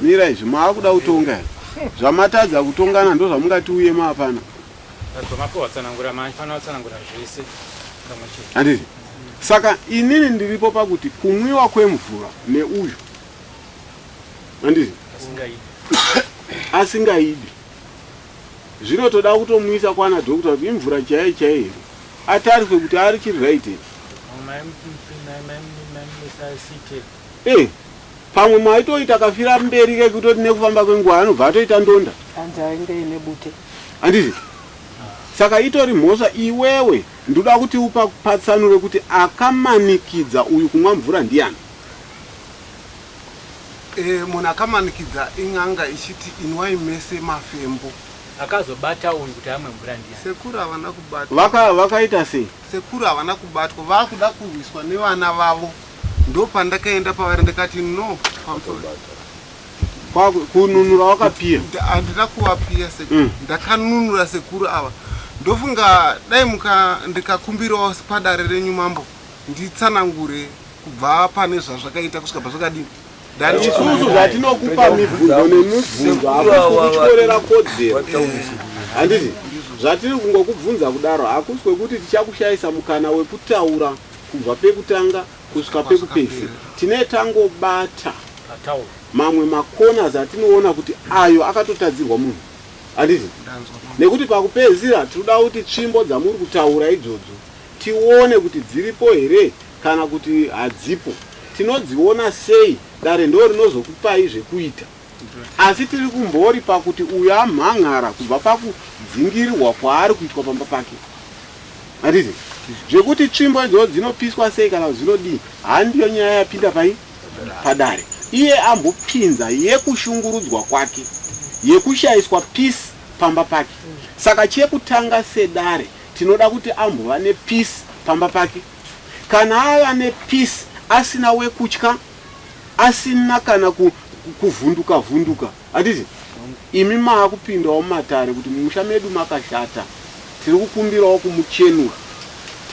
mira izvi maakuda kutonga here zvamatadza kutongana ndozvamungati uye maapana Handiti? Saka inini ndiripo pakuti kumwiwa kwemvura neuyu handiti asingaidi zvinotoda kutomuisa kwana doctor kuti imvura chaiyo chaiyo here atariswe kuti ari chiri right here. Eh, pamwe maitoita kafira mberi kekutoti nekufamba kwenguva anobva atoita ndonda. Hanzi ainge ine bute. Handiti? Saka itori mhosva iwewe ndoda kuti upatsanure kuti akamanikidza uyu kumwa mvura ndiyani? Eh, munhu akamanikidza in'anga ichiti inwai mese mafembo. Akazobata uyu kuti amwe mvura ndiyani? Sekuru havana kubatwa. Vaka vakaita sei? Sekuru havana kubatwa vakuda kurwiswa nevana vavo. Ndopandakaenda pavari ndikati no pamusoro. Kununura wakapiya? Handina kuvapiya sekuru. Ndakanunura sekuru ava. Ndofunga dai muka ndikakumbirawo padare renyu mambo nditsanangure kubva pane zvazvakaita kusvika pazvakadini. Isusu zvatinokupa mibvunzo nemibvunzo hakusi kukutyorera kodzero. Handiti? Zvatiri kungokubvunza kudaro hakusi kwekuti tichakushayisa mukana wekutaura kubva pekutanga kusvika pekupedzisira. Tine tangobata mamwe macorners atinoona kuti ayo akatotadzirwa munhu. Handiti? Nekuti pakupedzisira tinoda kuti tsvimbo dzamuri kutaura idzodzo. Tione kuti dziripo here kana kuti hadzipo. Tinodziona sei? Dare ndo rinozokupai zvekuita. Asi tiri kumbori pakuti uyo amhan'ara kubva pakudzingirirwa kwaari kuitwa pamba pake. Handiti? Zvekuti tsvimbo idzodzo dzinopiswa sei kana kuti dzinodii, handiyo nyaya yapinda pai? Padare. Iye ambopinza yekushungurudzwa kwake, yekushaiswa peace pamba pake. Saka chekutanga sedare tinoda kuti ambova nepeace pamba pake. Kana ava nepeace asina wekutya, asina kana kuvhunduka vhunduka, handiti? Imi maakupindawo mumatare kuti mumusha medu makashata, tiri kukumbirawo kumuchenura.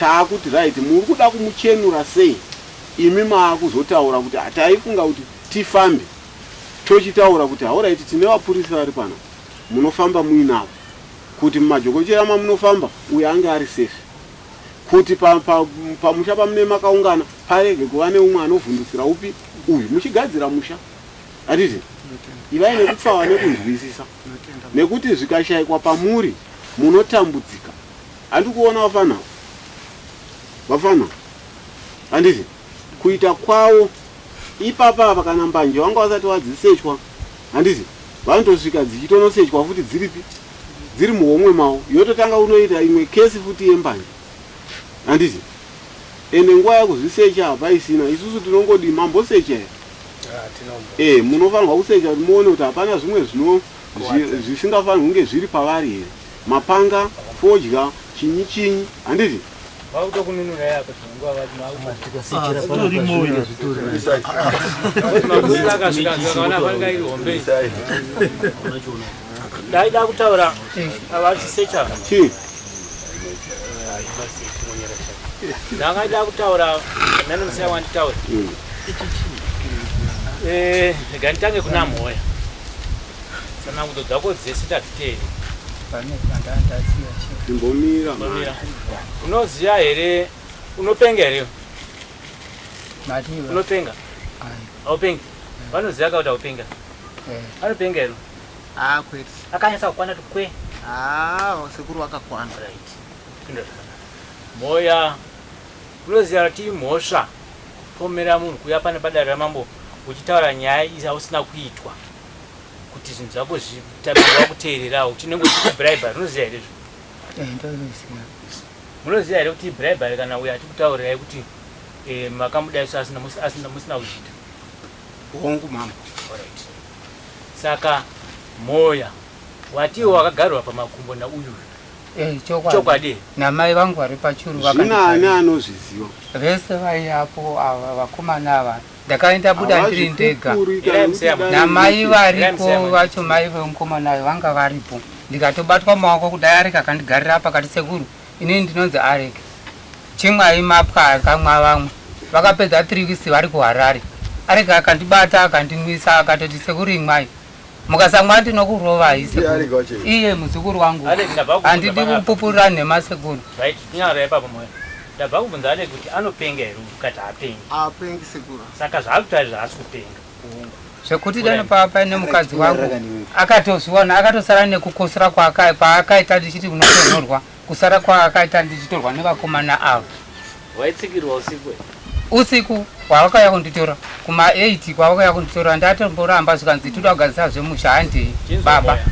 Taakuti right, muri kuda kumuchenura sei? Imi maakuzotaura kuti taifunga kuti tifambe tochitaura kuti hauraiti tine vapurisa vari pano munofamba muinavo kuti mumajokochera mamunofamba uyo ange ari safe kuti pamusha pa, pa pamune makaungana parege kuva neumwe anovhundusira upi uyu muchigadzira musha hatiti ivai nekupfava nekunzwisisa nekuti zvikashaikwa pamuri munotambudzika handi kuona vafana vafana handiti kuita kwavo ipapa apa kana mbanje vanga vasati vadzisechwa handiti vanotosvika dzichitonosechwa futi dziripi dziri muhomwe mavo yototanga kunoita imwe kesi futi yembanje handiti ende nguva yekuzvisecha hapaisina isusu tinongodii mambosecha here e munofanirwa kusecha kuti muone kuti hapana zvimwe zvino zvisingafanirwi kunge zviri pavari here mapanga fodya chinyi chinyi handiti Ndaida kutaura vachisecha. Chii? Ndangaida kutaura nani musaya wanditaura. Eh, rega nditange kuna Mhoya. Tsanangudzo dzako dzese tadziteeri. Pane pandandasiya chii. Chimbomira. Chimbomira. Unoziva here unopenga here? Mati Unopenga? Haupengi? Vanoziva ka kuti haupenga? Eh. Anopenga here? Ah, kwete. Akanyatsa kukwana kuti kwe. Ah, sekuru vakakwana. Right. Pinda zvakanaka. Moya unoziva kuti imhosva kupomera munhu kuuya pane padare ramambo uchitaura nyaya yausina kuitwa kuti zvinhu zvako zvitambo wakuteererawo chinenge uchikubribery unoziva here izvo? Eh, ndoziva. Munoziva here kuti bribery kana uyo achikutaurirai kuti eh, makamudaiso asina asina musina kuzviita? Hongu mambo. Alright. Saka Moya watiwo wakagarwa pamakumbo nauyu. Eh, chokwadi. Chokwadi. Namai vangu vari pachuru Zvina ani vakanditarira. anozviziva? Vese vaiapo ava vakomana ava ndakaenda buda ndiri ndega Havazvipupuri kana kuti dai namai kuti- variko vacho mai vemukomana uyu vanga varipo ndikatobatwa maoko kudai areka akandigarira pakati sekuru inini ndinonzi areke chimwai mapwa akamwa vamwe vakapedza 3 weeks vari kuharare areke akandibata akandimwisa akatoti sekuru imwai mukasamwa ndinokurovai Ndiye Areke sekuru wacho. iye muzukuru wangu Areke, ndabva kubvunza handidi panapa. kupupurira nhema sekuru Right, tinyarara ipapo Moya. Ndabva kubvunza Alec kuti anopenga here ukati haapengi. Haapengi sekuru. Saka zvaari kutaura izvi haasi kupenga. Zvekuti dai pava paine mukadzi wangu akatozviwana akatosara nekukosora kwaakaita ndichiti unotonhorwa kusara kwaakaita ndichitorwa nevakomana ava. Waitsikirwa usiku here? Usiku hwavakauya kunditora kuma 8 kwavakauya kunditora ndatomboramba zvikanzi toda kugadzisa zvemusha handei Chinzwa baba. Moya.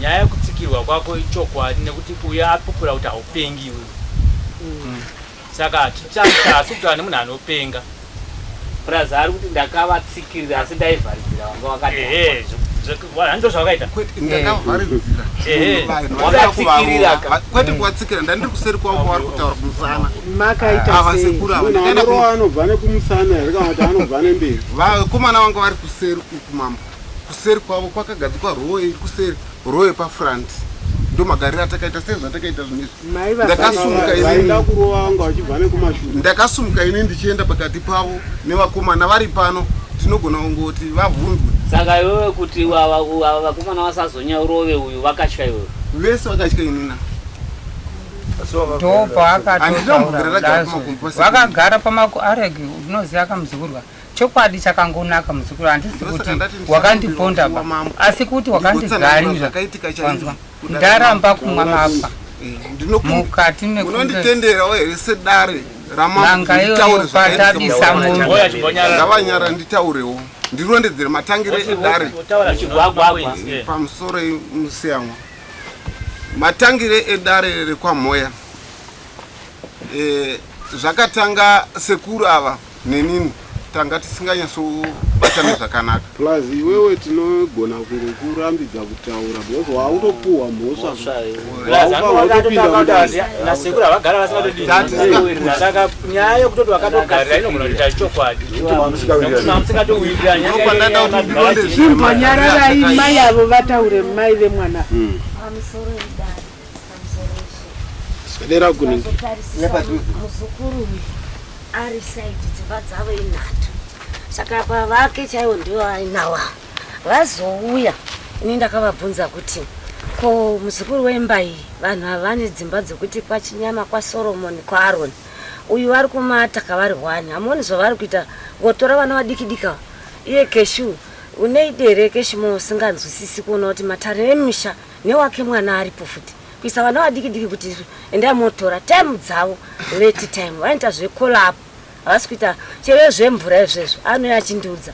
Nyaya yekutsikirwa kwako ichokwadi nekuti uyo apupura kuti haupengi iwewe. Saka hatichasi kutaura nemunhu anopenga. Plus ari kuti ndakavatsikirira asi ndaivharidzira vanga vakadhakwa. Ehe, handizvo zvawakaita. Kwete, ndakavharidzira. Ehe. Vanhu Wakatsikirira vasina ka. kuvarova. Kwete kuvatsikira, ndandiri kuseri kwavo kwavari kutaura kumusana. Makaita Ava sei? sekuru ava Munhu ndakaenda anorova anobva nekumusana here kana kuti anobva nemberi? Vakomana vanga vari kuseri uku mambo. Kuseri kwavo kwakagadzikwa row iri kuseri, row yepafront. Ndomagariro atakaita sezvatakaita zvinhu izvi. Mai Ndakasumuka ini. Vaida kurova vanga vachibva nekumashure. Ndakasumuka ini ndichienda pakati pavo nevakomana vari pano tinogona kungoti vavhunzwe. Saka iwewe kuti ava vakomana vasazonyaurove uyu vakatya iwewe. Vese vakatya inina. Ndopaakatotaura kudazvo vakagara pamako aregi unoziva kamuzukurwa chokwadi chakangonaka muzukuru handisi kuti wakandiponda ba asi kuti wakandigarira wanzwa ndaramba kumwa mapwa. Mukati mekunge Munonditenderawo here sedare N'anga iyoyo patabisa mombe. Ngavanyara nditaurewo ndirondedzere matangiro edare. Wotaura Chigwagwagwa. Pamusoro musiyamwa matangire edare rekwaMoya, zvakatanga sekuru ava nenini tanga tisinganyatsobatana zvakanaka. Plus iwewe tinogona kungokurambidza kutaura because wautopuhwa mhosva. Nasekuru havagara vasingatodii, saka nyaya yekutoti vakatogarira inogona kuita chokwadi mamusingatowirirani. Chimbonyararai mai avo vataure, mai vemwana. Pamusoro idare, pamusoro ishe. Swedera kuningi. Vazotarisisa muzukuru uyu ari side dzimba dzavo inhatu, saka pavake chaivo ndivo ainawo. Vazouya, ini ndakavabvunza kuti ko muzukuru wemba iyi, vanhu ava vane dzimba dzekuti kwaChinyama, kwaSoromoni, kwaAroni, uyu vari kumataka vari hwani, hamuoni zvavari kuita ngotora vana vadiki diki ava? Iye Keshu uneidere Keshimo usinganzwisisi kuona kuti matare emisha newake mwana aripo futi, kuisa vana vadiki diki kuti endai motora time dzavo late time vanoita zvekolap, havasi kuita chero zvemvura izvezvo. Anouya achindiudza,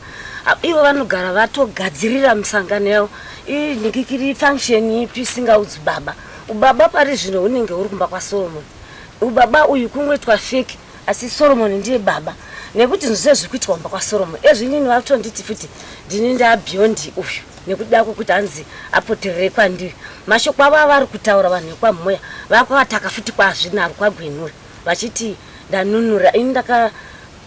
ivo vanogara vatogadzirira misangano yavo inhikikiri function ipi isingaudzwi baba. Ubaba pari zvino hunenge huri kumba kwaSolomon. Ubaba uyu kungoitwa fake, asi Solomon ndiye baba nekuti zvese zviri kuitwa kumba kwaSolomon. Ezvinini vatonditi futi ndini ndabeyond uyu nekuda kwekuti hanzi apoterere kwandiri. Mashoko avo avari kutaura vanhu vekwaMoya vakwataka futi kwazvinaro kwaGwenura vachiti ndanunura ini ndaka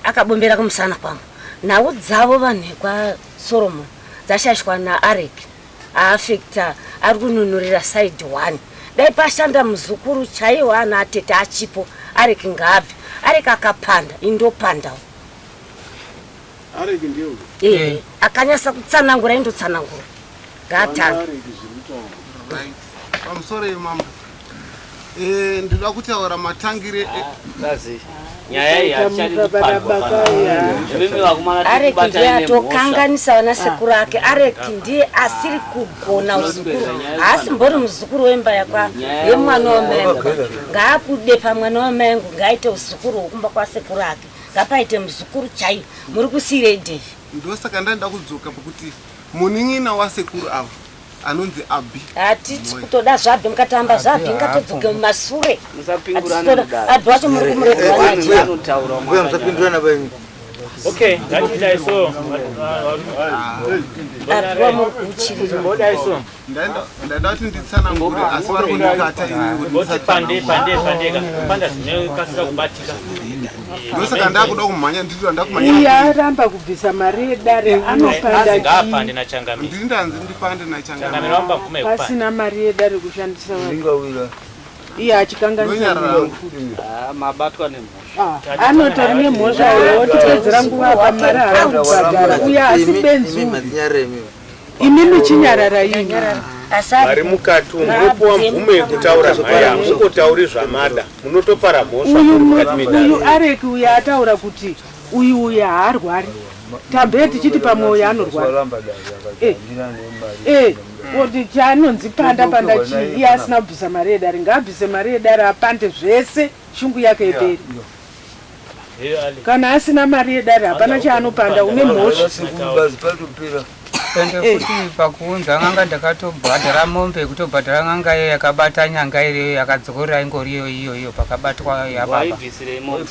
akabombera kumusana kwangu. Nhau dzavo vanhu vekwaSoromon dzashashwa naArek aafekta ari kununurira side one. Dai pashanda muzukuru chaiwo ana atete achipo, Arek ngaabve. Arek akapanda, indopandawo. Areki ndiyo? Ee, akanyasa kutsanangura, indotsanangura, ngaatanga. Areki zviri kutaura. Right, pamusoro yemambo, ndinoda kutaura matangire Nyaya iyi hatichadi kupandwa. Imimi vakomana Areki ndiye tikubatai nemhosva. atokanganisa vana sekuru ake. Areki ndiye asiri kugona uzukuru, haasi mbori muzukuru wemba yakwa yemwana wamaengu. Ngaabude pamwana wamaengu, ngaaite uzukuru hwokumba kwasekuru ake, ngapaite muzukuru chaiyo. Muri kusiyirei Devi? Ndosaka ndandida kudzoka pakuti munin'ina wasekuru ava anonzi Abi. Hatiti kutoda zvabhi, mukatamba zvabhi ngatodzoke mumasure. Musapingurana mudare. Abhi wacho muri kumuregwa. Anotaura. Mbuya, musapindurana paimi. Okay, ngatiitai so. Abhi wamuri kuuchirira. Mbodai so. Ndaida kuti nditsanangure asi vari kundikata ini kuti Mboti pande ndisatsanangure. pande pandeka panda zvinokasira kubatika. Ndosaka ndakuda kumhanya, ndiri Iye ndakumhanya. aramba kubvisa mari yedare, anopanda Azi chii? ngaapande nachangamire. Ndiri ndanzi ndipande Changamire nachangamire. wamba mvumo yekupanda. Pasina mari yedare kushandisa vanhu, Ndingawira. iye achikanganisa Ndonyarara. munhu futi. Ah, mabatwa nemhosva. Ah, anotori nemhosva wotipedzera nguva apa, mari haari kubhadhara uye asi benzi Imi uyu. madzinyarire imi. Imimi chinyarara imi. Vari mukati umu munopuwa mvumo yekutaura mhai, hamungotauri zvamada, munotopara mhosva Uyu muri mukati medare. Uyu Areki uyu ataura kuti uyu haarwari, tambe tichiti pamwe uyu anorwara. Kuti chaanonzi panda panda chii iye asina kubvisa mari yedare? Ngaabvise mari yedare apande zvese, shungu yake iperi. Kana asina mari yedare hapana chaanopanda, une mhosva. Bazi patopera. Ende futi pakuunza n'anga ndakatobhadhara mombe yekutobhadhara n'anga iyo yakabata nyanga iriyo yakadzokorera ingori iyo iyo iyo pakabatwa yababa. Waibvisirei mombe?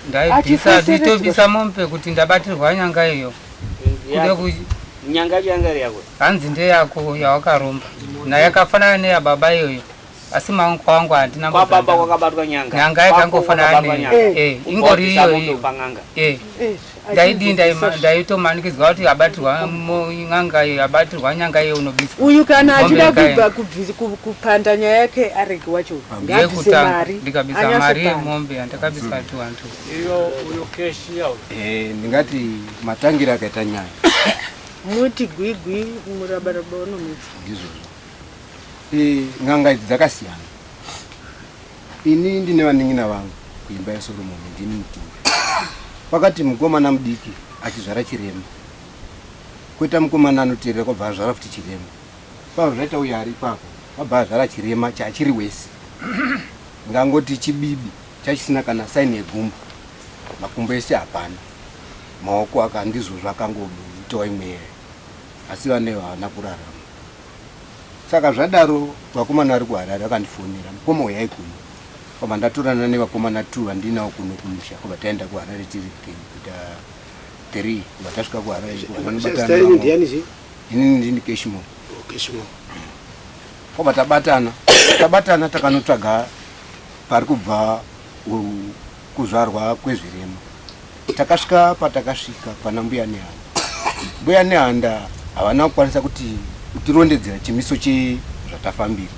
Ndaibvisa. Achifoseredzwa. Nditobvisa mombe kuti ndabatirwa nyanga iyo kude Nyanga yacho yanga iri yako? Hanzi ndeyako yawakaromba nayo, yakafanana neyababa iyoyo, asi maungu wangu handina. Kwababa kwakabatwa nyanga? Nyanga Kwako yakangofanana kwakabatwa nyanga. Ingori Wabvisa iyo mombe iyo. pang'anga. Ndaidii? Ndaitomanikidzwa kuti abatirwa n'anga iyo, abatirwa nyanga iyo unobisa Uyu kana Mombe achida yakaenda. kubva kupanda nyaya yake, Areki wacho ngaabvise Yekutanga mari. ndikabisa mari Anyatsopanda. yemombe yandakabisa 200. Iyo uyo keshi yawo. Ndingati matangira akaita nyaya. Muti gwigwi murabaraba unomedza. Ndizvozvo. N'anga idzi dzakasiyana. Ini ndine vanin'ina vangu kuimba yaSoromoni, ndini mukuru. Kwakati mukomana mudiki achizvara chirema, kwoita mukomana anoteerera kwabva azvara futi chirema, kwabva zvaita uyo ari ipapo kwabva azvara chirema chachiri wese. Ngangoti chibibi chachisina kana saini yegumbo, makumbo ese hapana, maoko aka ndizvo zvakangoitawo imwe, asi vane havana kurarama. Saka zvadaro vakomana vari kuHarare vakandifonera, mukoma uyai kuno. Kwabva ndatorana nevakomana 2 vandinawo kuno kumusha, kwabva taenda kuHarare tiri kuita 3, kwabva tasvika kuHarare. Zita renyu ndiani zve? Inini ndini Keshmo. Keshmo. Kwabva tabatana, tabatana takanotsvaga pari kubva kuzvarwa kwezvirema. Takasvika patakasvika pana Mbuya Nehanda. Mbuya Nehanda havana kukwanisa kuti kutirondedzera chimiso chezvatafambira.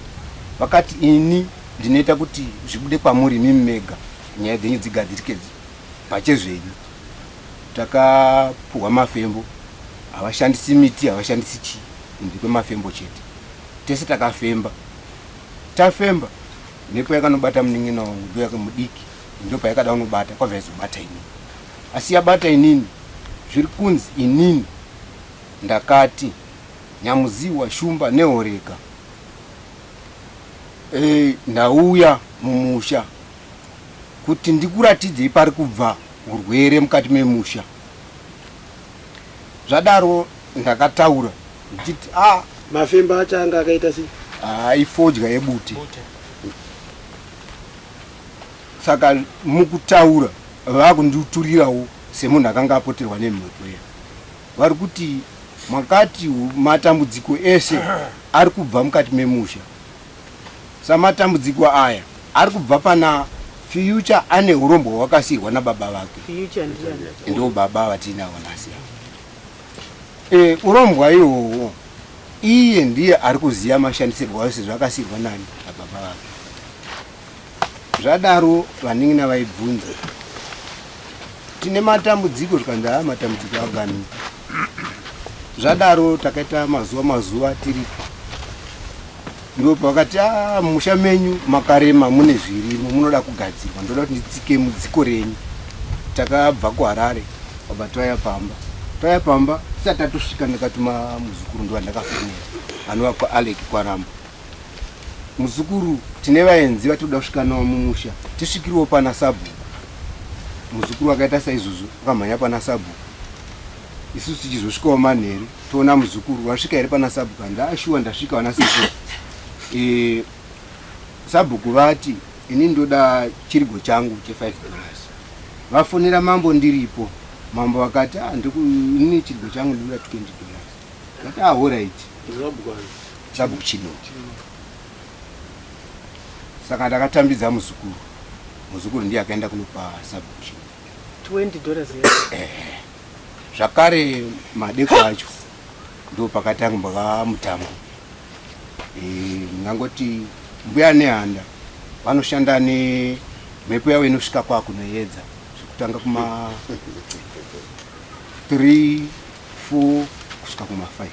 Vakati ini ndinoita kuti zvibude kwamuri imimi mega, nyaya dzenyu dzigadzirike pachezvenyu. Takapuhwa mafembo, havashandisi miti, havashandisi chii, kunze kwemafembo chete. Tese takafemba, tafemba mhepo yakanobata munin'ina wangu ndo mudiki, ndo payakada kunobata kwabva yazobata inini. Asi yabata inini, zviri kunzi inini ndakati Nyamuziwa, Shumba neHoreka, ndauya mumusha kuti ndikuratidzei pari kubva urwere mukati memusha. Zvadaro ndakataura ndichiti a mafemba acho anga akaita sei? Ifodya yebute. Saka mukutaura vakunditurirawo semunhu akanga apoterwa nemhepo iya. Vari kuti makati matambudziko ese ari kubva mukati memusha. Samatambudziko aya ari kubva pana Future ane hurombwa hwakasiirwa nababa vake. Future ndiani? Ndo baba vatinavo nhasi ava. Urombwa ihoho iye ndiye ari kuziva mashandisirwo ayo sezvo akasiirwa nani nababa vake. Zvadaro vanin'ina vaibvunza tine matambudziko, zvikanzi haa matambudziko agamika. Zvadaro takaita mazuva mazuva tiripo, ndipo pavakati a musha menyu makarema, mune zvirimo munoda kugadzirwa, ndoda kuti nditsike mudziko renyu. Takabva kuHarare kwabva tauya pamba, tauya pamba tisati tatosvika ndakatuma muzukuru, ndova ndakafonera anova kwaAlec Kwarambo. Muzukuru, tine vaenzi vatinoda kusvika navo mumusha, tisvikiriwo pana sabhuku. Muzukuru akaita saizvozvo, akamhanya pana sabhuku. Isusu tichizosvikawo manheru toona muzukuru wasvika here pana sabhuku, handaashuwa ndasvika vana sekuru. Sabhuku vati ini ndoda chirigo changu che $5. Vafonera mambo ndiripo, mambo vakati ini chirigo changu ndinoda $20. Ndati alright. Sabhuku Chino. Saka ndakatambidza muzukuru, muzukuru ndiye akaenda kunopa sabhuku Chino $20. Zvakare madeko acho ndo pakatangwa mutambo. Ndingangoti Mbuya Nehanda vanoshanda nemhepo yavo inosvika kwakunoedza zvekutanga kuma 3 4 kusvika kuma 5.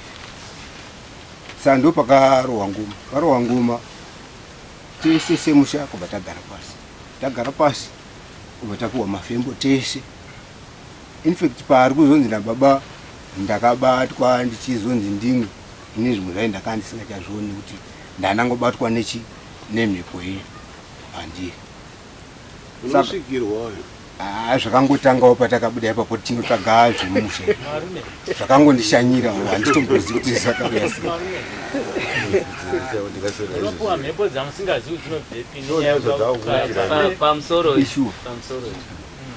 Saka ndo pakarohwa ngoma, varohwa ngoma tese semusha kubva tagara pasi, tagara pasi kubva tapuwa mafembo tese. In fact paari kuzonzi nababa ndakabatwa ndichizonzi ndimwe, ini zvimwe zvai ndakanga ndisingachazvioni kuti ndanangobatwa nechi nemhepo iyi pandiri. Unosvikirwa. Zvakangotangawo patakabuda ipapo tinotsvaga zvemusha, zvakangondishanyira, handitombozivi kuti zvakauya sei. Unopuwa mhepo dzamusingazivi dzinobvepi. Pamusoro pamusoro,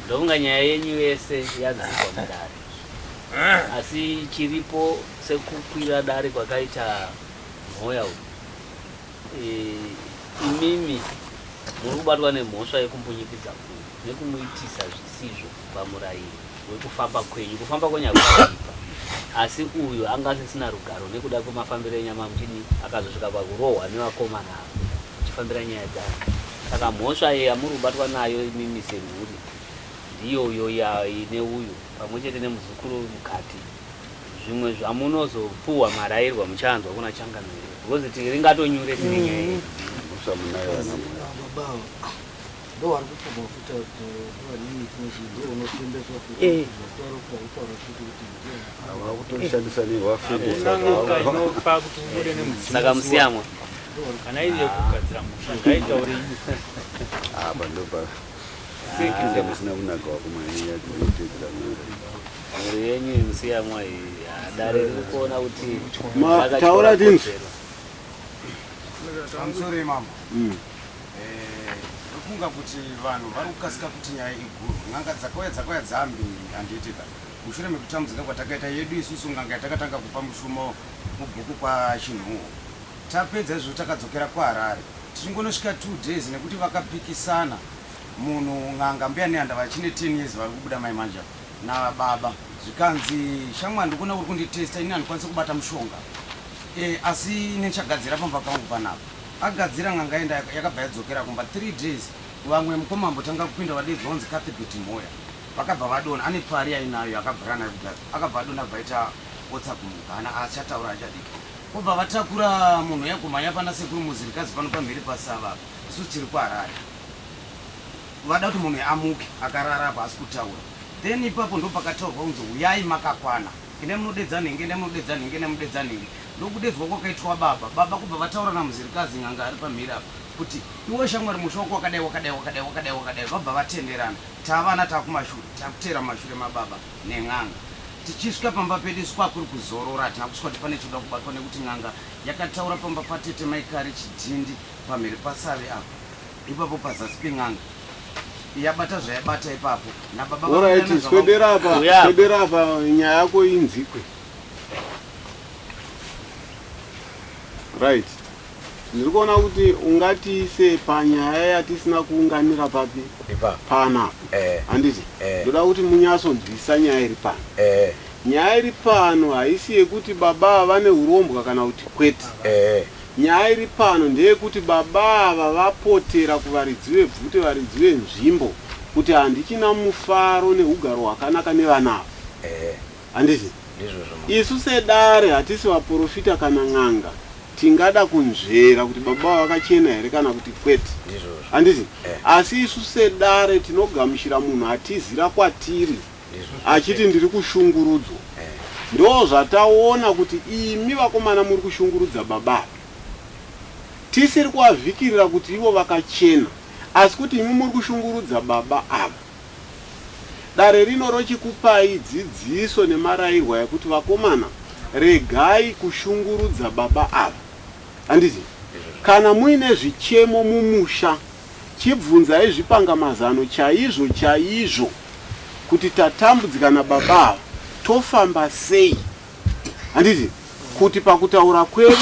ndokunga nyaya yenyu yese yadzikwa mudare, asi chiripo sekukwira dare kwakaita mhoya uyu, imimi muri kubatwa nemhosva yekumbunyikidza munhu nekumuitisa zvisizvo pamurayiro wekufamba kwenyu. Kufamba kwenyu hakuipa, asi uyu anga asisina rugaro nekuda kwemafambiro enyama muchini, akazosvika pakurohwa nevakomana ava muchifambira nyaya dzake. Saka mhosva yamuri kubatwa nayo imimi semhuri ndiyoyo ine uyu pamwe chete nemuzukuru mukati. Zvimwe zvamunozopuhwa marairwa muchaanzwa kuna changamire, because ringatonyure tine nyaya yedu. Baba ndo vari kupfugwa futi kuti ndo miti nechii, ndo unofembeswa futi zvataura kutaura futi kuti vakutoshandisa nevafembesa. Saka musiyamwa. Kana iri yekugadzira musha ngaitaure iyo. Apa ndopa pinda musina kunaka wakumanya dzinotedzera n'anga. Mhuri yenyu imusiyamwa iyi dare riri kuona kuti Ma- taura tinzwe. Pamusoro yemambo. Ndofunga kuti vanhu vari kukasika kuti nyaya iguru. N'anga dzakauya dzakauya dzambiri handiitika. Mushure mekutambudzika kwatakaita yedu isusu n'anga yatakatanga kupa mushumo mubhuku kwaChinhuwo. Tapedza izvozvo takadzokera kuHarare. Tichingonosvika two days nekuti vakapikisana munhu n'anga mbuya Nehanda vachine 10 years vari kubuda mai manje ava nababa zvikanzi shamwari ndikuona uri kunditesta ini handikwanise kubata mushonga e, asi ini ndichagadzira pamba pangu panapa. Agadzira n'anga enda yakabva yadzokera kumba 3 days vamwe mukoma ambotanga kupinda vadeedzwa kunzi Cuthbert Mhoya vakabva vadona ane pfari yainayo yakabvira nayo kudhara akabva adona abva aita otsa kumuka hana achataura achadiki Vobva vatakura munhu uya kumhanya pana sekuru Muzirikazi pano pamhiri paSava apa. Isusu tiri kuHarare. Vada kuti munhu uyu amuke akarara apa haasi kutaura. Then ipapo ndopakataurwa kunzi huyai makakwana. Endai munodedza nhingi, endai munodedza nhingi, endai munodedza nhingi. Ndokudedzwa kwakaitwa baba. Baba kubva vataura naMuzirikazi n'anga ari pamhiri apa kuti iwe shamwari musha wako wakadai wakadai wakadai wakadai wakadai. Vabva vatenderana. Tavana takumashure takuteera mumashure mababa nen'anga. Tichisvika pamba pedu isu kwakuri kuzorora hatina kusvika kuti pane choda kubatwa nekuti n'anga yakataura pamba patete mai Kari chidhindi pamhiri pasave apa ipapo pazasi pen'anga yabata zvayabata ipapo nababa Alright, vakudanana swedera apa, zvava- swedera apa nyaya yako inzikwe. Right. Ndiri kuona kuti ungatiise panyaya yatisina kuunganira papi panapa handiti ndoda kuti munyatsonzwisa nyaya iri pano nyaya iri pano haisi yekuti baba ava vane urombwa kana kuti kwete nyaya iri pano ndeyekuti baba ava vapotera kuvaridzi vebvute varidzi venzvimbo kuti handichina mufaro neugaro hwakanaka nevana ava handiti isu sedare hatisi vaporofita kana n'anga Tingada kunzvera kuti baba ava vakachena here kana kuti kwete. Handiti? Asi isu sedare tinogamuchira munhu atizira kwatiri achiti ndiri kushungurudzwa. Ndozvataona kuti imi vakomana muri kushungurudza baba ava. Tisiri kuvavhikirira kuti ivo vakachena asi kuti imi muri kushungurudza baba ava. Dare rino rochikupai dzidziso nemarairwa ekuti vakomana regai kushungurudza baba ava. Handiti? Kana muine zvichemo mumusha chibvunzai zvipangamazano chaizvo chaizvo kuti tatambudzika nababa ava tofamba sei? Handiti? Kuti pakutaura kwedu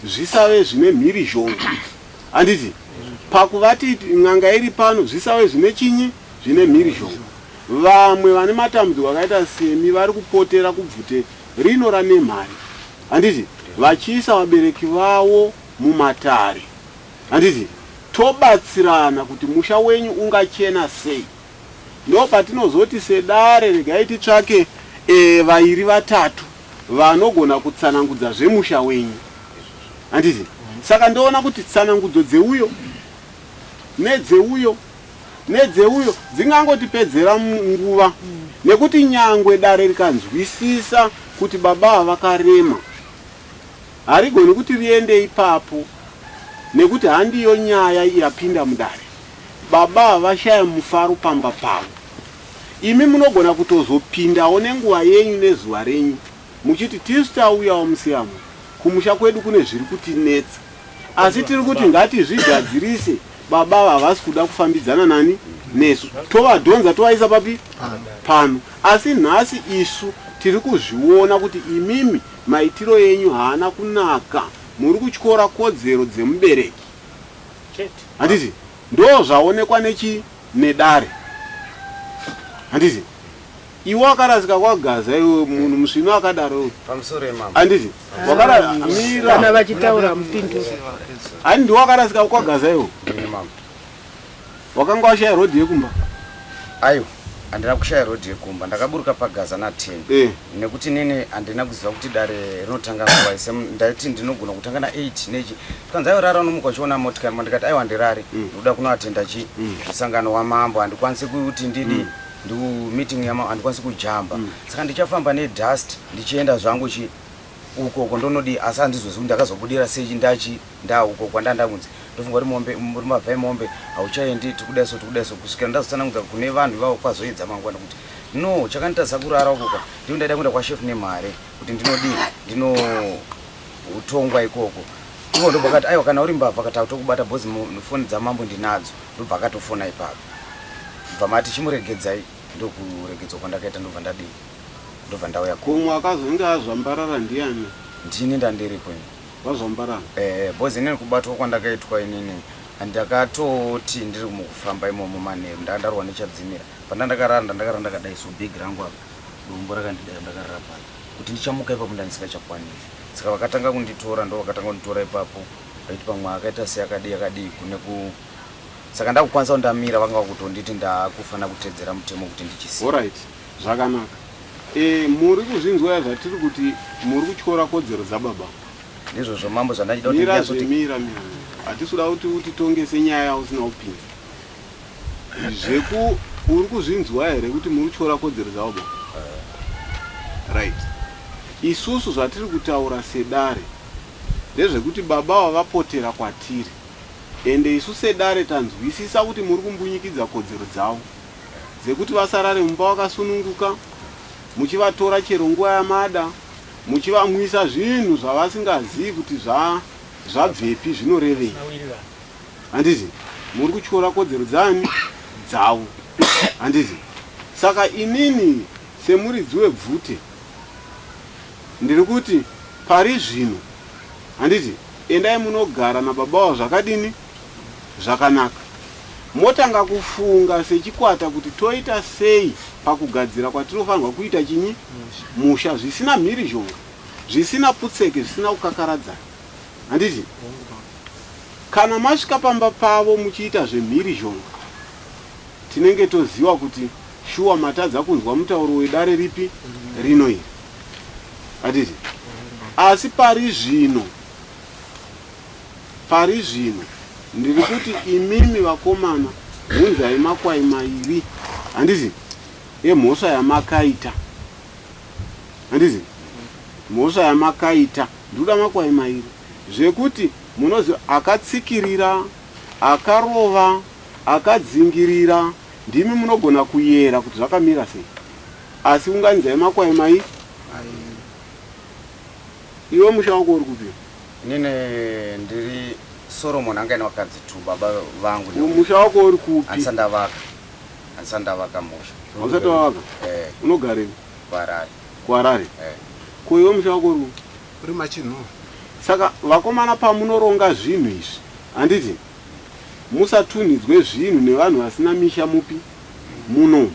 zvisave zvine mhirizhonga. Handiti? Pakuvati n'anga iri pano zvisave zvine chinyi? Zvine mhirizhonga. Vamwe vane matambudziko akaita semi vari kupotera kubvute rino raNemhari. Handiti? Vachiisa vabereki vavo mumatare. Handiti? Tobatsirana kuti musha wenyu ungachena sei. Ndopatinozoti sedare regai titsvake e, vairi vatatu vanogona kutsanangudza zvemusha wenyu. Handiti? Saka ndoona kuti tsanangudzo dzeuyo nedzeuyo nedzeuyo dzingangotipedzera nguva nekuti nyangwe dare rikanzwisisa kuti baba ava vakarema harigoni kuti riende ipapo nekuti handiyo nyaya yapinda mudare. Baba ava vashaya mufaro pamba pavo. Imi munogona kutozopindawo nenguva yenyu nezuva renyu muchiti tisu tauyawo musiyamwa kumusha kwedu kune zviri kutinetsa asi tiri kuti ngatizvigadzirise baba ava havasi kuda kufambidzana nani nesu tovadhonza tovaisa papi pano asi nhasi isu tiri kuzviona kuti imimi maitiro enyu haana kunaka muri kutyora kodzero dzemubereki handiti ndozvaonekwa nechi nedare handiti Iwe wakarasika kwagaza iwe munhu musvinu akadaro iwe. Pamusoro yemambo. Anditi wakara mira. Kana vachitaura mupindure. Ani ndiwe wakarasika kwagaza iwe. Ndini mambo. Wakanga washaya road yekumba. Aiwa handina kushaya road yekumba ndakaburuka pagaza na 10 eh. nekuti nini handina kuziva kuti dare rinotanga nguva ise ndaiti ndinogona kutanga na 8 nechi zvikanzi aiwa rara unomuka uchiona motikari ndikati aiwa ndirari mm. ndikuda kunoatenda chi mm. musangano wamambo handikwanisi kuti ndidi mm. Ndiku meeting yama handikwanisi kujamba mm. Saka ndichafamba nedust ndichienda zvangu chi Uko uko ndonodii asi handizozivi kuti ndakazobudira sei ndachi ndaa uko kwandanda kunzi ndofunga kuti mombe muri mavha emombe hauchaendi tikudai so tikudai so kusvikira ndazotsanangudza kune vanhu ivavo kwazoedza mangwana kuti no chakanditadzisa kurara uko kwa ndiko ndaida kuenda kwashefu nemhare kuti ndinodii ndinotongwa ikoko ivo ndobva kati aiwa kana uri mbavha kati autokubata bhozi foni dzamambo ndinadzo ndobva akatofona ipapo bva mati chimuregedzai ndokuregedzwa kwandakaita ndobva ndadii ndobva ndauya kuno. Kumwe akazonge azvambarara ndiani? Ndini ndandiripo ini. Wazvambarara? Eh, boys inini kubatwa kwandakaitwa inini ndakatoti ndiri mukufamba imomo manheru ndandarwa nechadzimira pandandakarara ndandakarara ndakadai so big rangu apa dombo rakandidai ndakarara paya kuti ndichamuka ipapo ndandisingachakwanisi saka vakatanga kunditora ndo vakatanga kunditora ipapo vaiti pamwe akaita seakadii akadii kune ku saka ndakukwanisa kundamira vanga vakutonditi ndakufana kutedzera mutemo kuti ndichisiya. Horait zvakanaka. E, muri kuzvinzwa zvatiri kuti muri kutyora kodzero dzababa. Ndizvozvo mambo zvandachida kuti Mira ndinyatsoti zve mira mira. Hatisi kuda kuti utitongese nyaya yausina kupinza. Zveku uri kuzvinzwa here kuti muri kutyora kodzero dzababa? Right. Isusu zvatiri kutaura sedare ndezvekuti baba vavapotera kwatiri. Ende isu sedare tanzwisisa kuti muri kumbunyikidza kodzero dzavo dzekuti vasarare mumba vakasununguka, muchivatora chero nguva yamada, muchivamwisa zvinhu zvavasingazivi kuti zvabvepi zvinorevei. Handiti muri kutyora kodzero dzani dzavo. Handiti saka inini semuridzi webvute ndiri kuti pari zvino handiti endai munogara nababa zvakadini zvakanaka motanga kufunga sechikwata kuti toita sei pakugadzira kwatinofanirwa kuita chinyi musha zvisina mhirizhonga zvisina putseke zvisina kukakaradzana handiti kana masvika pamba pavo muchiita zvemhirizhonga tinenge toziva kuti shuwa matadza kunzwa mutauro wedare ripi rino iri handiti asi pari zvino pari zvino ndiri kuti imimi vakomana hunzai makwai mairi handiti emhosva yamakaita handiti mhosva yamakaita ndikuda makwai mairi zvekuti munoziva akatsikirira akarova akadzingirira ndimi munogona kuyera kuti zvakamira sei asi unganidzai makwai mai iwe musha wako uri kupi Inini ndiri Solomon anga ine vakadzi two baba vangu musha wako uri kupi handisati ndavaka handisati ndavaka musha hausati wavaka eh unogarepi kuHarare kuHarare eh ko iwe musha wako uri kupi uri machinhu saka vakomana pamunoronga zvinhu izvi handiti musatunhidzwe zvinhu nevanhu vasina misha mupi muno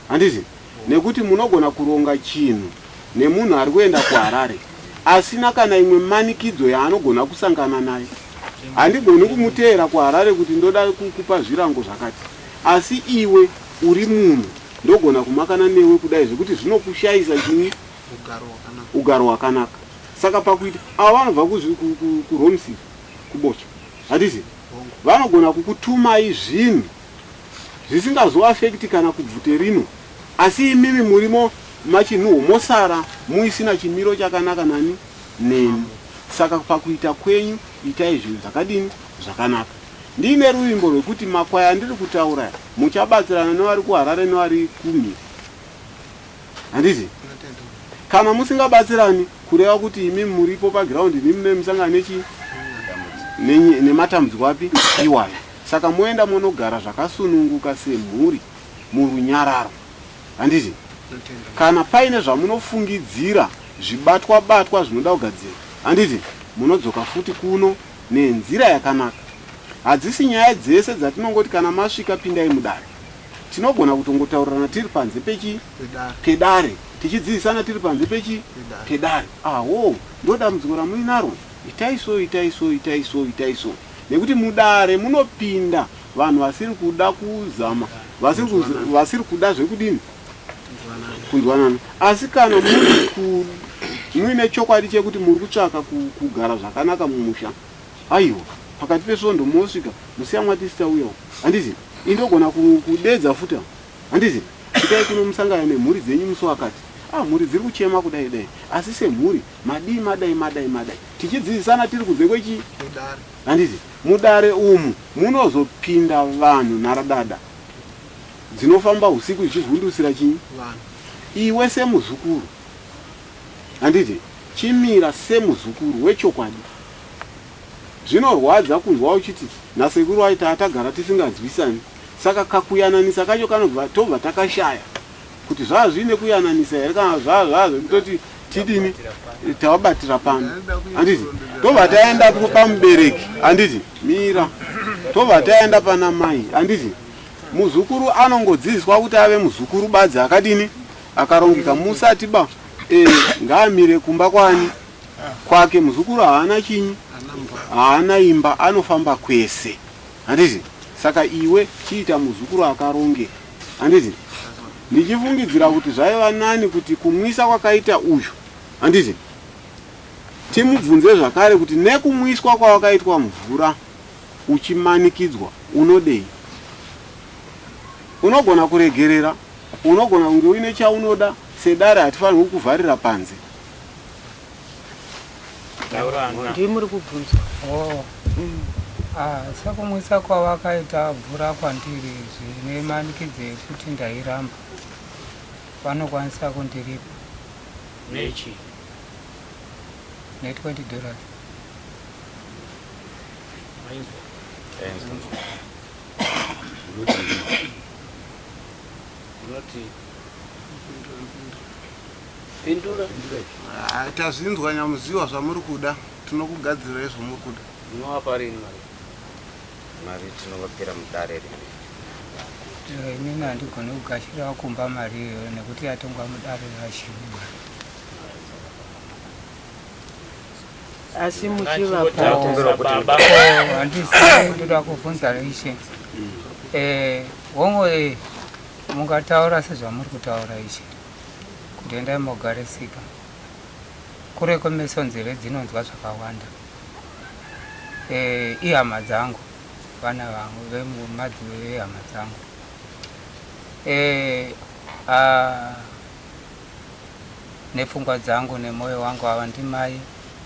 handiti nekuti munogona kuronga chinhu nemunhu ari kuenda kuHarare asina kana imwe manikidzo yaanogona kusangana nayo handigoni kumuteera kuHarare kuti ndoda kukupa zvirango zvakati asi iwe uri munhu ndogona kumakana newe kudai zvekuti zvinokushayisa chinyi ugaro hwakanaka saka pakuita ava vanobva kuromsiri kubocha handiti vanogona kukutumai zvinhu zvisingazoafekti kana kubvute rino asi imimi murimo machinhuhwo mosara muisina chimiro chakanaka nani neni saka pakuita kwenyu itai zvinhu zvakadini zvakanaka ndiine ruvimbo rwekuti makwai andiri kutaura muchabatsirana nevari kuHarare nevari kumhiri handiti kana musingabatsirani kureva kuti imi muripo pagiraundi imi mune musangana nechi nematambudziko api iwayo saka moenda monogara zvakasununguka semhuri murunyararo handiti kana paine zvamunofungidzira zvibatwa batwa zvinoda kugadzira handiti munodzoka futi kuno nenzira yakanaka hadzisi nyaya dzese dzatinongoti kana masvika pindai mudare tinogona kutongotaurirana tiri panze pechi pedare tichidzidzisana tiri panze pechi pedare aho ndo dambudziko ramuinaro itai so itai so itai so itai so nekuti mudare munopinda vanhu vasiri kuda kuzama vasiri kuda zvekudini kunzwanana asi kana muri muine chokwadi chekuti muri kutsvaka kugara zvakanaka mumusha aiwa pakati pesvondo mosvika musiyamwatisi tauyawo handiti indogona kudedza futi handiti itai kuno musangana nemhuri dzenyu musi wakati Ah, mhuri dziri kuchema kudai dai, asi semhuri madii madai madai madai, tichidzidzisana tiri kunze kwechii, handiti? Mudare umu munozopinda vanhu nharadada dzinofamba usiku dzichivhundusira chii? Iwe semuzukuru, handiti, chimira semuzukuru wechokwadi. Zvinorwadza kunzwa uchiti nasekuru waiti atagara tisinganzwisani, saka kakuyananisa kacho kanobva tobva takashaya kuti zvaa zviine kuyananisa here kana zvaa zvaa zvekutoti tidini tavabatira pano handiti tobva taenda pamubereki handiti mira tobva taenda pana mai handiti muzukuru anongodzidziswa kuti ave muzukuru badzi akadini akarongeka musati ba e, ngaamire kumba kwani kwake muzukuru haana chinyi haana imba anofamba kwese handiti saka iwe chiita muzukuru akarongeka handiti ndichifungidzira kuti zvaiva nani kuti kumwisa kwakaita uyu handiti timubvunze zvakare kuti nekumwiswa kwawakaitwa mvura uchimanikidzwa unodei unogona kuregerera unogona kunge uine chaunoda sedare hatifanirwi kukuvharira panze Ndimi muri kubvunzwa. Oh. Ah, sekumwisa kwavakaita mvura kwandiri zvine manikidzo yekuti ndairamba vanokwanisa kundiripa nechi ne 20 dollars mainzwa unoti Pindura. Ah, tazvinzwa nyamuziwa zvamuri kuda tinokugadzirai zvamuri kuda. Munovapa rini mari? Mari tinovapira mudare rini? Eh, inini handigoni kugashira kumba mari iyoyo nekuti yatongwa mudare rachiuga. Asi muchivapa. Handisi ndoda kubvunza ishe. Eh, hongu eh, mungataura sezvamuri kutaura ishe. Kuti endai mogarisika. Kure kwemeso nzeve dzinonzwa zvakawanda. Eh, ihama dzangu vana vangu vemumadziwe vehama dzangu. Eh, ah, nepfungwa dzangu nemwoyo wangu ava ndimai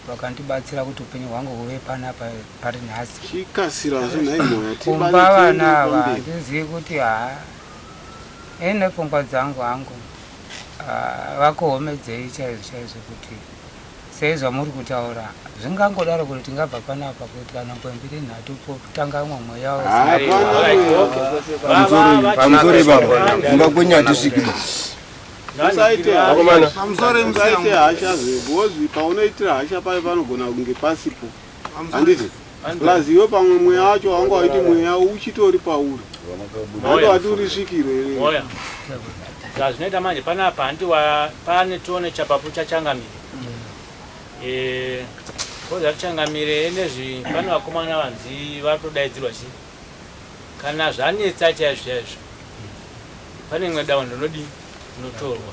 vakandibatsira kuti upenyu hwangu huve panapa pari nhasi. Chikasira zve nhai Moya Kumba vana ava handizivi kuti haa Ini nepfungwa dzangu hangu ah, vakohomedzei chaizvo chaizvo kuti sei zvamuri kutaura zvingangodaro kuti tingabva panapa kuti kana mbwembiri nhatu potanga umwe mweya Pamusoro ipapa kumba kwenyu hatisviki ba. Usaite hasha zve because paunoitira hasha paye panogona kunge pasipo handiti plus iwe pamwe mweya wacho wanga waiti mweya uchitori pauri ando wati uri svikiro here Moya. Zvazvinoita manje panapa hanti wa pane tione chapapu chachangamire. Eh, koza changamire nezvi pane vakomana vanzi vatodaidzirwa chi. Kana zvanetsa chaizvo chaizvo. Pane imwe dawo ndinodii inotorwa.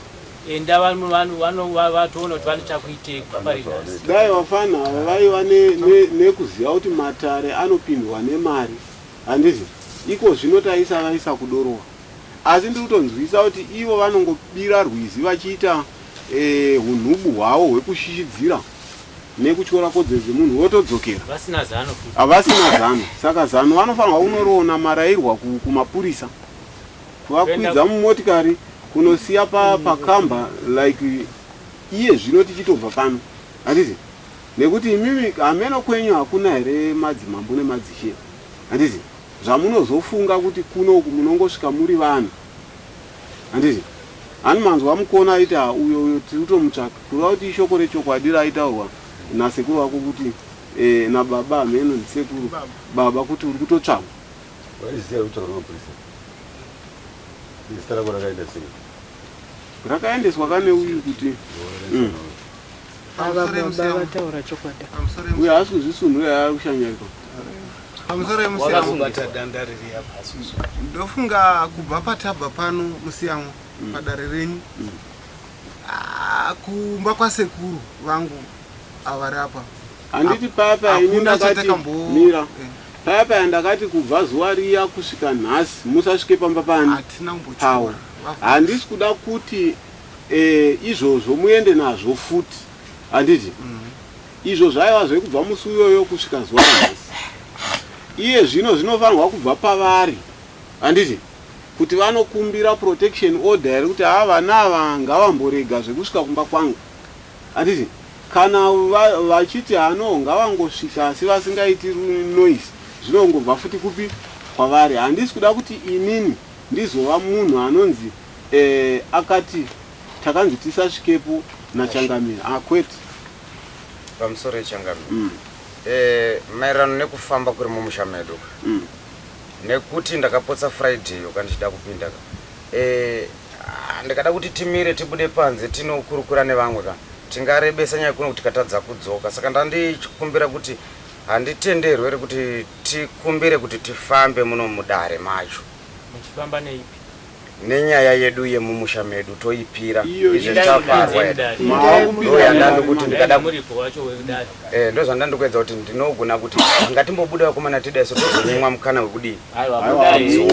Enda vanhu vanhu vano vatoona kuti vane chakuitei kubva pari nhasi. Dai vafana ava vaiva nekuziva kuti matare anopindwa nemari handiti iko zvino taisa vaisa kudorowa asi ndiri kutonzwisa kuti ivo vanongobira rwizi vachiita eh, hunhubu hwavo hwekushishidzira nekutyora kodzero dzemunhu votodzokera Vasina zano futi. Havasina zano saka zano vanofanirwa kunoriona marairwa kumapurisa kuvakwidza mumotikari kunosiya pakamba like iye zvino tichitobva pano handiti nekuti imimi hameno kwenyu hakuna here madzimambo nemadzishe handiti zvamunozofunga kuti kuno uku munongosvika muri vanhu handiti hani manzwa mukona aiti ha uyo uyo tiri kutomutsvaka kureva kuti ishoko rechokwadi raitaurwa nasekuru wako kuti eh, nababa hameno ndisekuru baba kuti uri kutotsvagwa. Waiziva kutsvagwa nemapurisa zita rako rakaenda sei? Rakaendeswa kane uyu kuti Ava baba vataura chokwadi. Uyu haasi kuzvisunhura ari kushanyarika. Pamusoro yemusiyamwa. Wakabata danda riri apa asusu. Ndofunga kubva patabva pano musiyamwa padare renyu. Ah, kumba kwasekuru vangu avari apa. Handiti paya paya ini Hakuna ndakati chatakambo- mira paya paya ndakati kubva zuva riya kusvika nhasi musasvike pamba pani Hatina kumbotyora. pawo. Handisi kuda kuti e, izvozvo muende nazvo futi handiti mm -hmm. izvo zvaiva zvekubva musi uyoyo kusvika zuva ranhasi iye zvino zvinofanirwa kubva pavari handiti kuti vanokumbira protection order here kuti haa vana ava ngavamborega zvekusvika kumba kwangu handiti kana vachiti hano ngavangosvika asi vasingaiti noise zvinongobva futi kupi kwavari handisi kuda kuti inini ndizova munhu anonzi eh, akati takanzi tisasvikepo nachangamire ah, kwete pamusoro yechangamire mm. eh, maererano nekufamba kuri mumusha medu mm. Nekuti ndakapotsa Friday yoka ndichida kupinda ka. Eh, ah, ndikada kuti timire tibude panze tinokurukura nevamwe ka. Tingarebesa nyaya kuno kuti tikatadza kudzoka. Saka ndandichikumbira kuti handitenderwe here kuti tikumbire kuti tifambe muno mudare macho. Muchifamba neipi? Nenyaya yedu yemumusha medu toipira izvi zvichaparwa ndoyandandikuti ndikada eh, ndozvandandikuedza kuti ndinogona kuti ngatimbobuda vakomana tidai so tozonyimwa mukana wekudii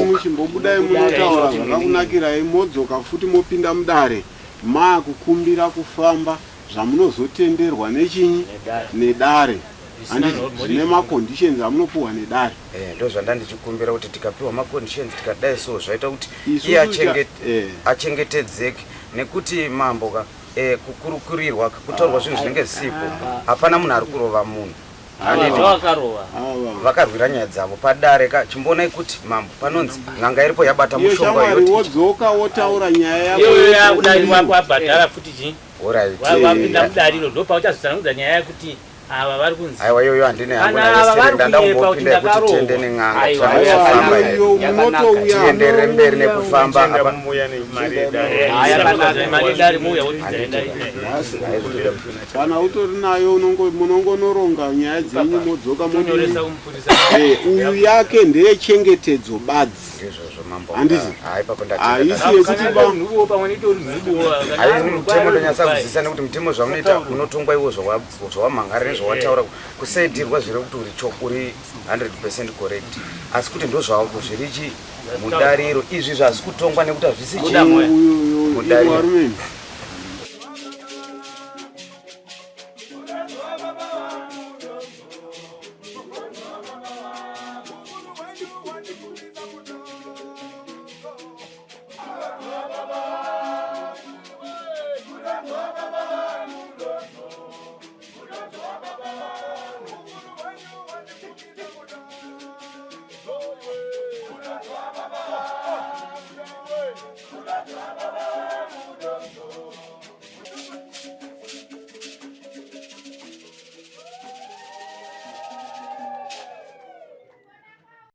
muchimbobudai munotaura zvakakunakirai modzoka futi mopinda mudare maakukumbira kufamba zvamunozotenderwa nechinyi nedare handiti zvine maconditions amunopuhwa nedare Eh, ndozvandandichikumbira kuti tikapiwa maconditions tikadai so zvaita kuti iye eh. achengetedzeke nekuti mambo ka eh, kukurukurirwa kutaurwa zvinhu zvinenge zvisipo hapana munhu ari kurova munhu vakarwira nyaya dzavo padare ka chimboonai kuti mambo panonzi n'anga iripo yabata mushonga wodzoka wotaura nyaya yakoabhadhara futi chii wapinda mudariro ndopauchazotsanangudza nyaya yekuti ava vari kunzi aiwa iyoyo handina yangu nayo ndandambopinda yekuti tiende nen'anga tienderere mberi nekufamba apa kana utori nayo munongonoronga nyaya dzenyu modzoka modii eh, uyu yake ndeyechengetedzo badzi ndizvozvo mambo Handiti? Ah, ipapo Haisi yekuti ba- Hayi, mutemo ndonyatsa kuzivisa nekuti mutemo zvaunoita unotongwa iwo zvawamhangara nezvawataura kusaidirwa zviri kuti uri cho uri 100 correct asi kuti ndozvako zviri chi mudariro izvi zvazvi kutongwa nekuti hazvisi chi mudariro Varume,